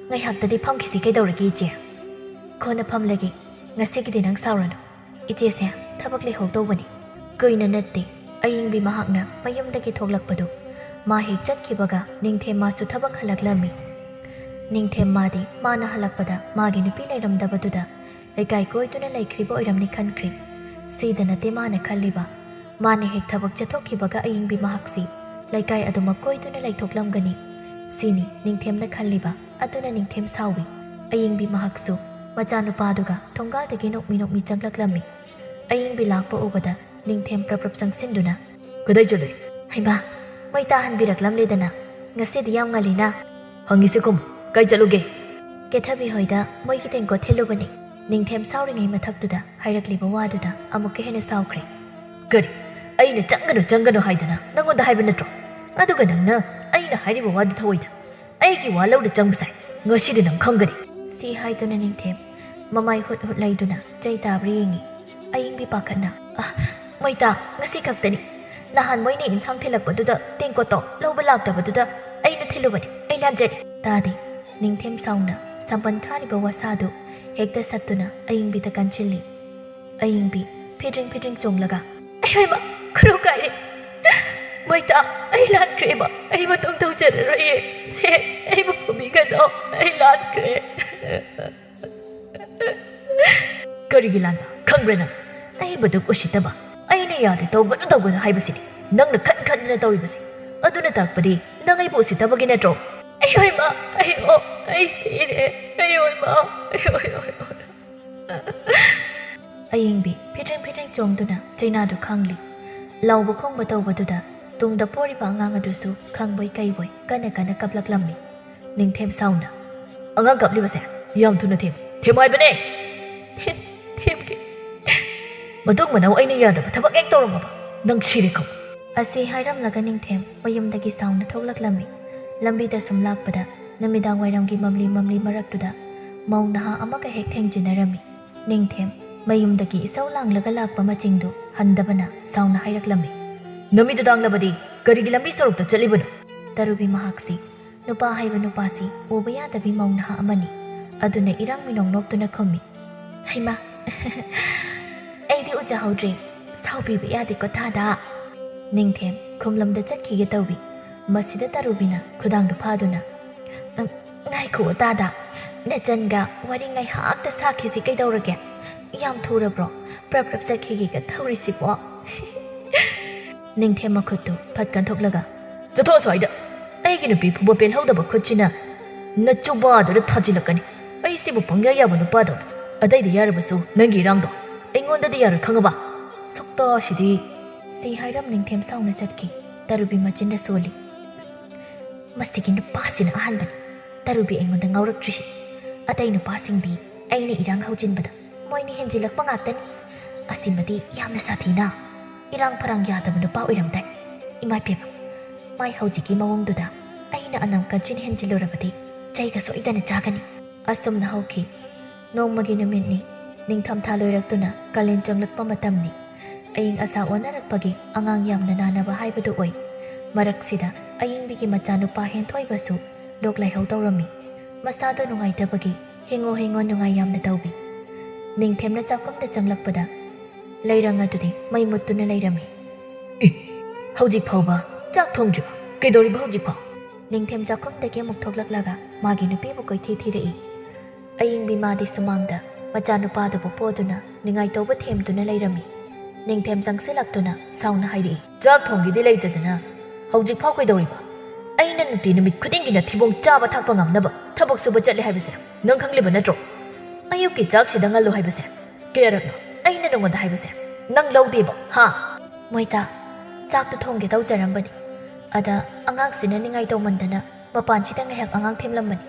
"ꯉꯥꯏꯍꯥꯛꯇꯗꯤ ꯐꯝꯈꯤꯁꯤ ꯀꯩꯗꯧꯔꯒꯦ ꯏꯆꯦ?" "ꯀꯣꯟꯅ ꯐꯝꯂꯒꯦ꯫ ꯉꯁꯤꯒꯤꯗꯤ ꯅꯪ ꯁꯥꯎꯔꯅꯨ꯫ ꯏꯆꯦꯁꯦ ꯊꯕꯛ ꯂꯩꯍꯧꯗꯧꯕꯅꯤ꯫" ꯀꯨꯏꯅ ꯅꯠꯇꯦ꯫ ꯑꯌꯤꯡꯕꯤ ꯃꯍꯥꯛꯅ ꯃꯌꯨꯝꯗꯒꯤ ꯊꯣꯛꯂꯛꯄꯗꯨ ꯃꯥ ꯍꯦꯛ ꯆꯠꯈꯤꯕꯒ ꯅꯤꯡꯊꯦꯝ ꯃꯥꯁꯨ ꯊꯕꯛ ꯍꯜꯂꯛꯂꯝꯃꯤ꯫ ꯅꯤꯡꯊꯦꯝ ꯃꯥꯗꯤ ꯃꯥꯅ ꯍꯜꯂꯛꯄꯗ ꯃꯥꯒꯤ ꯅꯨꯄꯤ ꯂꯩꯔꯝꯗꯕꯗꯨꯗ ꯂꯩꯀꯥꯏ ꯀꯣꯏꯗꯨꯅ ꯂꯩꯈ꯭ꯔꯤꯕ ꯑꯣꯏꯔꯝꯅꯤ ꯈꯟꯈ꯭ꯔꯦ꯫ ꯁꯤꯗ ꯅꯠꯇꯦ ꯃꯥꯅ ꯈꯜꯂꯤꯕ꯫ ꯃꯥꯅ ꯍꯦꯛ ꯊꯕꯛ ꯆꯠꯊꯣꯛꯈꯤꯕꯒ ꯑꯌꯤꯡꯕꯤ ꯃꯍꯥꯛꯁꯤ ꯂꯩꯀꯥꯏ ꯑꯗꯨꯃꯛ ꯀꯣꯏꯗꯨꯅ ꯂꯩꯊꯣꯛꯂꯝꯒꯅꯤ꯫ ꯁꯤꯅꯤ ꯅꯤꯡꯊꯦꯝꯅ ꯈꯜꯂꯤꯕ꯫ ꯑꯗꯨꯅ ꯅꯤꯡꯊꯦꯝ ꯁꯥꯎꯏ꯫ ꯑꯌꯤꯡꯕꯤ ꯃꯍꯥꯛꯁꯨ ꯃꯆꯥꯅꯨꯄꯥꯗꯨꯒ ꯊꯣꯡꯒꯥꯜꯗꯒꯤ ꯅꯣꯛꯃꯤ ꯅꯣꯛꯃꯤ ꯆꯪꯂꯛꯂꯝꯃꯤ꯫ ꯑꯌꯤꯡꯕꯤ ꯂꯥꯛꯄ ꯎꯕꯗ ꯅꯤꯡꯊꯦꯝ ꯄ꯭ꯔꯞ ꯄ꯭ꯔꯞ ꯆꯪꯁꯤꯟꯗꯨꯅ, "ꯀꯗꯥꯏ ꯆꯠꯂꯨꯏ?" "ꯍꯩꯃꯥ, ꯃꯩ ꯇꯥꯍꯟꯕꯤꯔꯛꯂꯝꯂꯦꯗꯅ꯫ ꯉꯁꯤꯗꯤ ꯌꯥꯝ ꯉꯜꯂꯤꯅ?" "ꯍꯪꯉꯤꯁꯦ ꯈꯨꯝ, ꯀꯥꯏ ꯆꯠꯂꯨꯒꯦ?" "ꯀꯦꯊꯕꯤ ꯍꯣꯏꯗ ꯃꯣꯏꯒꯤ ꯇꯦꯡꯀꯣꯠ ꯊꯤꯜꯂꯨꯕꯅꯤ꯫" ꯅꯤꯡꯊꯦꯝ ꯁꯥꯎꯔꯤꯉꯩ ꯃꯊꯛꯇꯨꯗ ꯍꯥꯏꯔꯛꯂꯤꯕ ꯋꯥꯗꯨꯗ ꯑꯃꯨꯛꯀ ꯍꯦꯟꯅ ꯁꯥꯎꯈ꯭ꯔꯦ꯫ "ꯀꯔꯤ? ꯑꯩꯅ ꯆꯪꯒꯅꯨ, ꯆꯪꯒꯅꯨ ꯍꯥꯏꯗꯅ ꯅꯪꯉꯣꯟꯗ ꯍꯥꯏꯕ ꯅꯠꯇ꯭ꯔꯣ? ꯑꯗꯨꯒ ꯅꯪꯅ ꯑꯩꯅ ꯍꯥꯏꯔꯤꯕ ꯋꯥꯗꯨ ꯊꯧꯑꯣꯏꯗ꯫ ꯑꯩꯒꯤ ꯋꯥ ꯂꯧꯗ ꯆꯪꯕ ꯁꯥꯏ꯫ ꯉꯁꯤꯗꯤ ꯅꯪ ꯈꯪꯒꯅꯤ!" ꯁꯤ ꯍꯥꯏꯗꯨꯅ ꯅꯤꯡꯊꯦꯝ ꯃꯃꯥꯏ ꯍꯨꯠ ꯍꯨꯠ ꯂꯩꯗꯨꯅ ꯆꯩ ꯇꯥꯕ꯭ꯔꯥ ꯌꯦꯡꯉꯤ꯫ ꯑꯌꯤꯡꯕꯤ ꯄꯥꯈꯠꯅ, "ꯑ, ꯃꯣꯏꯇꯥ, ꯉꯁꯤ ꯈꯛꯇꯅꯤ꯫ ꯅꯍꯥꯟ ꯃꯣꯏꯅ ꯏꯟꯁꯥꯡ ꯊꯤꯜꯂꯛꯄꯗꯨꯗ ꯇꯦꯡꯀꯣꯠꯇꯣ ꯂꯧꯕ ꯂꯥꯛꯇꯕꯗꯨꯗ ꯑꯩꯅ ꯊꯤꯜꯂꯨꯕꯅꯤ꯫ ꯑꯩ ꯂꯥꯟꯖꯔꯦ!" ꯇꯥꯗꯦ꯫ ꯅꯤꯡꯊꯦꯝ ꯁꯥꯎꯅ ꯁꯝꯄꯟ ꯈꯥꯔꯤꯕ ꯋꯥꯁꯥꯗꯨ ꯍꯦꯛꯇ ꯁꯠꯇꯨꯅ ꯑꯌꯤꯡꯕꯤꯗ ꯀꯟꯁꯤꯜꯂꯤ꯫ ꯑꯌꯤꯡꯕꯤ ꯐꯤꯗ꯭ꯔꯤꯡ ꯐꯤꯗ꯭ꯔꯤꯡ ꯆꯣꯡꯂꯒ, "ꯑꯩ ꯍꯣꯏꯃ, ꯈꯨꯔꯨ ꯀꯥꯏꯔꯦ! ꯃꯣꯏꯇꯥ, ꯑꯩ ꯂꯥꯟꯈ꯭ꯔꯦꯕ, ꯑꯩ ꯃꯇꯨꯡ ꯇꯧꯖꯔꯔꯣꯏꯌꯦ꯫ ꯁꯦ, ꯑꯩꯕꯨ ꯐꯨꯕꯤꯒꯅꯣ, ꯑꯩ ꯂꯥꯟꯈ꯭ꯔꯦ!" "ꯀꯔꯤꯒꯤ ꯂꯥꯟꯕ ꯈꯪꯕ꯭ꯔꯥ ꯅꯪ? ꯑꯩꯕꯨ ꯑꯗꯨꯛ ꯎꯁꯤꯠꯇꯕ, ꯑꯩꯅ ꯌꯥꯗꯦ ꯇꯧꯒꯅꯨ ꯇꯧꯒꯅꯨ ꯍꯥꯏꯕꯁꯤꯅꯤ ꯅꯪꯅ ꯈꯟ ꯈꯟꯗꯅ ꯇꯧꯔꯤꯕꯁꯤ꯫ ꯑꯗꯨꯅ ꯇꯥꯛꯄꯗꯤ ꯅꯪ ꯑꯩꯕꯨ ꯎꯁꯤꯠꯇꯕꯒꯤ ꯅꯠꯇ꯭ꯔꯣ?" "ꯑꯩ ꯍꯣꯏꯃ, ꯑꯩ ꯑꯣ, ꯑꯩ ꯁꯤꯔꯦ, ꯑꯩ ꯍꯣꯏꯃ, ꯑꯩ ꯍꯣꯏ, ꯍꯣꯏ, ꯍꯣꯏ!" ꯑꯌꯤꯡꯕꯤ ꯐꯤꯗ꯭ꯔꯤꯡ ꯐꯤꯗ꯭ꯔꯤꯡ ꯆꯣꯡꯗꯨꯅ ꯆꯩꯅꯥꯗꯨ ꯈꯥꯡꯂꯤ꯫ ꯂꯥꯎꯕ ꯈꯣꯡꯕ ꯇꯧꯕꯗꯨꯗ ꯇꯨꯡꯗ ꯄꯣꯔꯤꯕ ꯑꯉꯥꯡ ꯑꯗꯨꯁꯨ ꯈꯪꯕꯣꯏ ꯀꯩꯕꯣꯏ ꯀꯟꯅ ꯀꯟꯅ ꯀꯞꯂꯛꯂꯝꯃꯤ꯫ ꯅꯤꯡꯊꯦꯝ ꯁꯥꯎꯅ, "ꯑꯉꯥꯡ ꯀꯞꯂꯤꯕꯁꯦ ꯌꯥꯝ ꯊꯨꯅ ꯊꯦꯝꯃꯨ, ꯊꯦꯝꯃꯨ ꯍꯥꯏꯕꯅꯦ!" "ꯊꯦꯝ-, ꯊꯦꯝꯒꯦ꯫ ꯃꯇꯨꯡ ꯃꯅꯥꯎ ꯑꯩꯅ ꯌꯥꯗꯕ ꯊꯕꯛ ꯍꯦꯛ ꯇꯧꯔꯝꯃꯕ ꯅꯪ ꯁꯤꯔꯦ ꯈꯪꯉꯨ!" ꯑꯁꯤ ꯍꯥꯏꯔꯝꯂꯒ ꯅꯤꯡꯊꯦꯝ ꯃꯌꯨꯝꯗꯒꯤ ꯁꯥꯎꯅ ꯊꯣꯛꯂꯛꯂꯝꯃꯤ꯫ ꯂꯝꯕꯤꯗ ꯁꯨꯝ ꯂꯥꯛꯄꯗ ꯅꯨꯃꯤꯗꯥꯡ ꯋꯥꯏꯔꯝꯒꯤ ꯃꯝꯂꯤ ꯃꯝꯂꯤ ꯃꯔꯛꯇꯨꯗ ꯃꯧ ꯅꯍꯥ ꯑꯃꯒ ꯍꯦꯛ ꯊꯦꯡꯖꯤꯟꯅꯔꯝꯃꯤ꯫ ꯅꯤꯡꯊꯦꯝ ꯃꯌꯨꯝꯗꯒꯤ ꯏꯁꯧ ꯂꯥꯡꯂꯒ ꯂꯥꯛꯄ ꯃꯆꯤꯡꯗꯨ ꯍꯟꯗꯕꯅ ꯁꯥꯎꯅ ꯍꯥꯏꯔꯛꯂꯝꯃꯤ꯫ "ꯅꯃꯤꯠꯇꯨ ꯇꯥꯡꯂꯕꯗꯤ ꯀꯔꯤꯒꯤ ꯂꯝꯕꯤ ꯁꯣꯔꯣꯛꯇ ꯆꯠꯂꯤꯕꯅꯣ?" ꯇꯔꯨꯕꯤ ꯃꯍꯥꯛꯁꯤ ꯅꯨꯄꯥ ꯍꯥꯏꯕ ꯅꯨꯄꯥꯁꯤ ꯎꯕ ꯌꯥꯗꯕꯤ ꯃꯧ ꯅꯍꯥ ꯑꯃꯅꯤ꯫ ꯑꯗꯨꯅ ꯏꯔꯥꯡ ꯃꯤꯅꯣꯡ ꯅꯣꯛꯇꯨꯅ ꯈꯨꯝꯃꯤ꯫ "ꯍꯩꯃꯥ, ꯑꯩꯗꯤ ꯎꯖꯍꯧꯗ꯭ꯔꯦ꯫ ꯁꯥꯎꯕꯤꯕ ꯌꯥꯗꯦꯀꯣ ꯇꯥꯗ!" ꯅꯤꯡꯊꯦꯝ ꯈꯨꯝꯂꯝꯗ ꯆꯠꯈꯤꯒꯦ ꯇꯧꯏ꯫ ꯃꯁꯤꯗ ꯇꯔꯨꯕꯤꯅ ꯈꯨꯗꯥꯡꯗꯨ ꯐꯥꯗꯨꯅ, "ꯑ, ꯉꯥꯏꯈꯨꯑꯣ ꯇꯥꯗ, ꯅꯆꯟꯒ ꯋꯥꯔꯤ ꯉꯥꯏꯍꯥꯛꯇ ꯁꯥꯈꯤꯁꯤ ꯀꯩꯗꯧꯔꯒꯦ? ꯌꯥꯝ ꯊꯨꯔꯕ꯭ꯔꯣ ꯄ꯭ꯔꯞ ꯄ꯭ꯔꯞ ꯆꯠꯈꯤꯒꯦꯒ ꯇꯧꯔꯤꯁꯤꯕꯣ?" ꯅꯤꯡꯊꯦꯝ ꯃꯈꯨꯠꯇꯨ ꯐꯠ ꯀꯟꯊꯣꯛꯂꯒ, "ꯆꯠꯊꯣꯛ ꯑꯁ꯭ꯋꯥꯏꯗ! ꯑꯩꯒꯤ ꯅꯨꯄꯤ ꯐꯨꯕ ꯄꯦꯜꯍꯧꯗꯕ ꯈꯨꯠꯁꯤꯅ ꯅꯆꯨꯕꯥꯗꯨꯗ ꯊꯥꯖꯤꯜꯂꯛꯀꯅꯤ꯫ ꯑꯩ ꯁꯤꯕꯨ ꯄꯪꯌꯥ ꯌꯥꯕ ꯅꯨꯄꯥꯗꯧꯅ꯫ ꯑꯇꯩꯗ ꯌꯥꯔꯕꯁꯨ ꯅꯪꯒꯤ ꯏꯔꯥꯡꯗꯣ ꯑꯩꯉꯣꯟꯗꯗꯤ ꯌꯥꯔꯣꯏ ꯈꯪꯉꯕ? ꯁꯛꯇꯥꯁꯤꯗꯤ!" ꯁꯤ ꯍꯥꯏꯔꯝ ꯅꯤꯡꯊꯦꯝ ꯁꯥꯎꯅ ꯆꯠꯈꯤ꯫ ꯇꯔꯨꯕꯤ ꯃꯆꯤꯟꯗ ꯁꯣꯜꯂꯤ꯫ "ꯃꯁꯤꯒꯤ ꯅꯨꯄꯥꯁꯤꯅ ꯑꯍꯥꯟꯕꯅꯤ ꯇꯔꯨꯕꯤ ꯑꯩꯉꯣꯟꯗ ꯉꯥꯎꯔꯛꯇ꯭ꯔꯤꯁꯤ꯫ ꯑꯇꯩ ꯅꯨꯄꯥꯁꯤꯡꯗꯤ ꯑꯩꯅ ꯏꯔꯥꯡ ꯍꯧꯖꯤꯟꯕꯗ ꯃꯣꯏꯅ ꯍꯦꯟꯖꯤꯜꯂꯛꯄ ꯉꯥꯛꯇꯅꯤ꯫ ꯑꯁꯤꯃꯗꯤ ꯌꯥꯝꯅ ꯁꯥꯊꯤꯅ ꯏꯔꯥꯡ ꯐꯔꯥꯡ ꯌꯥꯗꯕ ꯅꯨꯄꯥ ꯑꯣꯏꯔꯝꯗꯥꯏ꯫ ꯏꯃꯥ ꯏꯕꯦꯝꯃ, ꯃꯥꯏ ꯍꯧꯖꯤꯛꯀꯤ ꯃꯑꯣꯡꯗꯨꯗ ꯑꯩꯅ ꯑꯅꯝ ꯀꯟꯁꯤꯟ ꯍꯦꯟꯖꯤꯜꯂꯨꯔꯕꯗꯤ ꯆꯩꯒ ꯁꯣꯏꯗꯅ ꯆꯥꯒꯅꯤ꯫ ꯑꯁꯨꯝꯅ ꯍꯧꯈꯤ꯫ ꯅꯣꯡꯃꯒꯤ ꯅꯨꯃꯤꯠꯅꯤ꯫ ꯅꯤꯡꯊꯝꯊꯥ ꯂꯣꯏꯔꯛꯇꯨꯅ ꯀꯥꯂꯦꯟ ꯆꯪꯂꯛꯄ ꯃꯇꯝꯅꯤ꯫ ꯑꯏꯪ ꯑꯁꯥ ꯑꯣꯟꯅꯔꯛꯄꯒꯤ ꯑꯉꯥꯡ ꯌꯥꯝꯅ ꯅꯥꯅꯕ ꯍꯥꯏꯕꯗꯨ ꯑꯣꯏ꯫ ꯃꯔꯛꯁꯤꯗ ꯑꯌꯤꯡꯕꯤꯒꯤ ꯃꯆꯥꯅꯨꯄꯥ ꯍꯦꯟꯊꯣꯏꯕꯁꯨ ꯂꯣꯛ ꯂꯥꯏꯍꯧ ꯇꯧꯔꯝꯃꯤ꯫ ꯃꯁꯥꯗꯣ ꯅꯨꯡꯉꯥꯏꯇꯕꯒꯤ ꯍꯦꯡꯉꯣ ꯍꯦꯡꯉꯣ ꯅꯨꯡꯉꯥꯏ ꯌꯥꯝꯅ ꯇꯧꯕꯤ꯫ ꯅꯤꯡꯊꯦꯝꯅ ꯆꯥꯛꯈꯨꯝꯗ ꯆꯪꯂꯛꯄꯗ ꯂꯩꯔꯪ ꯑꯗꯨꯗꯤ ꯃꯩ ꯃꯨꯠꯇꯨꯅ ꯂꯩꯔꯝꯃꯤ꯫ "ꯑꯦ, ꯍꯧꯖꯤꯛ ꯐꯥꯎꯕ ꯆꯥꯛ ꯊꯣꯡꯗ꯭ꯔꯤꯕ? ꯀꯩꯗꯧꯔꯤꯕ ꯍꯧꯖꯤꯛ ꯐꯥꯎ?" ꯅꯤꯡꯊꯦꯝ ꯆꯥꯛꯈꯨꯝꯗꯒꯤ ꯑꯃꯨꯛ ꯊꯣꯛꯂꯛꯂꯒ ꯃꯥꯒꯤ ꯅꯨꯄꯤꯕꯨ ꯀꯣꯏꯊꯤ ꯊꯤꯔꯛꯏ꯫ ꯑꯌꯤꯡꯕꯤ ꯃꯥꯗꯤ ꯁꯨꯃꯥꯡꯗ ꯃꯆꯥꯅꯨꯄꯥꯗꯨꯕꯨ ꯄꯣꯗꯨꯅ ꯅꯤꯡꯉꯥꯏꯇꯧꯕ ꯊꯦꯝꯗꯨꯅ ꯂꯩꯔꯝꯃꯤ꯫ ꯅꯤꯡꯊꯦꯝ ꯆꯪꯁꯤꯜꯂꯛꯇꯨꯅ ꯁꯥꯎꯅ ꯍꯥꯏꯔꯛꯏ, "ꯆꯥꯛ ꯊꯣꯡꯒꯦꯗꯤ ꯂꯩꯇꯗꯅ ꯍꯧꯖꯤꯛ ꯐꯥꯎ ꯀꯩꯗꯧꯔꯤꯕ? ꯑꯩꯅ ꯅꯨꯡꯇꯤ ꯅꯨꯃꯤꯠ ꯈꯨꯗꯤꯡꯒꯤ ꯅꯊꯤꯕꯣꯡ ꯆꯥꯕ ꯊꯥꯛꯄ ꯉꯝꯅꯕ ꯊꯕꯛ ꯁꯨꯕ ꯆꯠꯂꯦ ꯍꯥꯏꯕꯁꯦ ꯅꯪ ꯈꯪꯂꯤꯕ ꯅꯠꯇ꯭ꯔꯣ? ꯑꯌꯨꯛꯀꯤ ꯆꯥꯛꯁꯤꯗ ꯉꯜꯂꯨ ꯍꯥꯏꯕꯁꯦ ꯀꯌꯥꯔꯛꯅꯣ ꯑꯩꯅ ꯅꯉꯣꯟꯗ ꯍꯥꯏꯕꯁꯦ? ꯅꯪ ꯂꯧꯗꯦꯕ, ꯍꯥ?" "ꯃꯣꯏꯇꯥ, ꯆꯥꯛꯇꯨ ꯊꯣꯡꯒꯦ ꯇꯧꯖꯔꯝꯕꯅꯤ꯫ ꯑꯗ ꯑꯉꯥꯡꯁꯤꯅ ꯅꯤꯡꯉꯥꯏ ꯇꯧꯃꯟꯗꯅ ꯃꯄꯥꯟꯁꯤꯗ ꯉꯥꯏꯍꯥꯛ ꯑꯉꯥꯡ ꯊꯦꯝꯂꯝꯕꯅꯤ꯫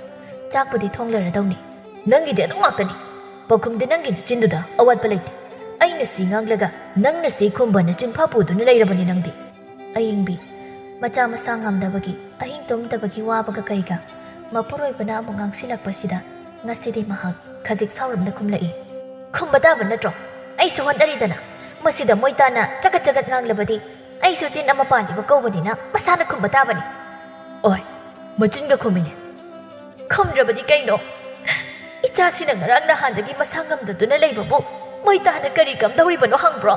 ꯆꯥꯛꯄꯨꯗꯤ ꯊꯣꯡꯂꯔꯗꯧꯅꯤ꯫" "ꯅꯪꯒꯤꯗꯤ ꯑꯗꯨ ꯉꯥꯛꯇꯅꯤ꯫ ꯄꯥꯎꯈꯨꯝꯗꯤ ꯅꯪꯒꯤ ꯅꯆꯤꯟꯗꯨꯗ ꯑꯋꯥꯠꯄ ꯂꯩꯇꯦ꯫ ꯑꯩꯅ ꯁꯤ ꯉꯥꯡꯂꯒ ꯅꯪꯅ ꯁꯤ ꯈꯨꯝꯕ ꯅꯆꯤꯟꯐꯥ ꯄꯨꯗꯨꯅ ꯂꯩꯔꯕꯅꯤ ꯅꯪꯗꯤ꯫" ꯑꯌꯤꯡꯕꯤ, ꯃꯆꯥ ꯃꯁꯥ ꯉꯝꯗꯕꯒꯤ, ꯑꯍꯤꯡ ꯇꯨꯝꯗꯕꯒꯤ ꯋꯥꯕꯒ ꯀꯩꯒ, ꯃꯄꯨꯔꯣꯏꯕꯅ ꯑꯃꯨꯛ ꯉꯥꯡꯁꯤꯜꯂꯛꯄꯁꯤꯗ ꯉꯁꯤꯗꯤ ꯃꯍꯥꯛ ꯈꯖꯤꯛ ꯁꯥꯎꯔꯞꯅ ꯈꯨꯝꯂꯛꯏ꯫ "ꯈꯨꯝꯕ ꯇꯥꯕ ꯅꯠꯇ꯭ꯔꯣ? ꯑꯩꯁꯨ ꯍꯣꯠꯅꯔꯤꯗꯅ꯫ ꯃꯁꯤꯗ ꯃꯣꯏ ꯇꯥꯅ ꯆꯒꯠ ꯆꯒꯠ ꯉꯥꯡꯂꯕꯗꯤ ꯑꯩꯁꯨ ꯆꯤꯟ ꯑꯃ ꯄꯥꯜꯂꯤꯕ ꯀꯧꯕꯅꯤꯅ ꯃꯁꯥꯅ ꯈꯨꯝꯕ ꯇꯥꯕꯅꯤ꯫" "ꯑꯣꯏ, ꯃꯆꯤꯟꯒ ꯈꯨꯝꯃꯤꯅꯦ꯫" "ꯈꯨꯝꯗ꯭ꯔꯕꯗꯤ ꯀꯩꯅꯣ? ꯏꯆꯥꯁꯤꯅ ꯉꯔꯥꯡ ꯅꯍꯥꯟꯗꯒꯤ ꯃꯁꯥ ꯉꯝꯗꯗꯨꯅ ꯂꯩꯕꯕꯨ ꯃꯣꯏ ꯇꯥꯅ ꯀꯔꯤ ꯀꯝꯗꯧꯔꯤꯕꯅꯣ ꯍꯪꯕ꯭ꯔꯣ?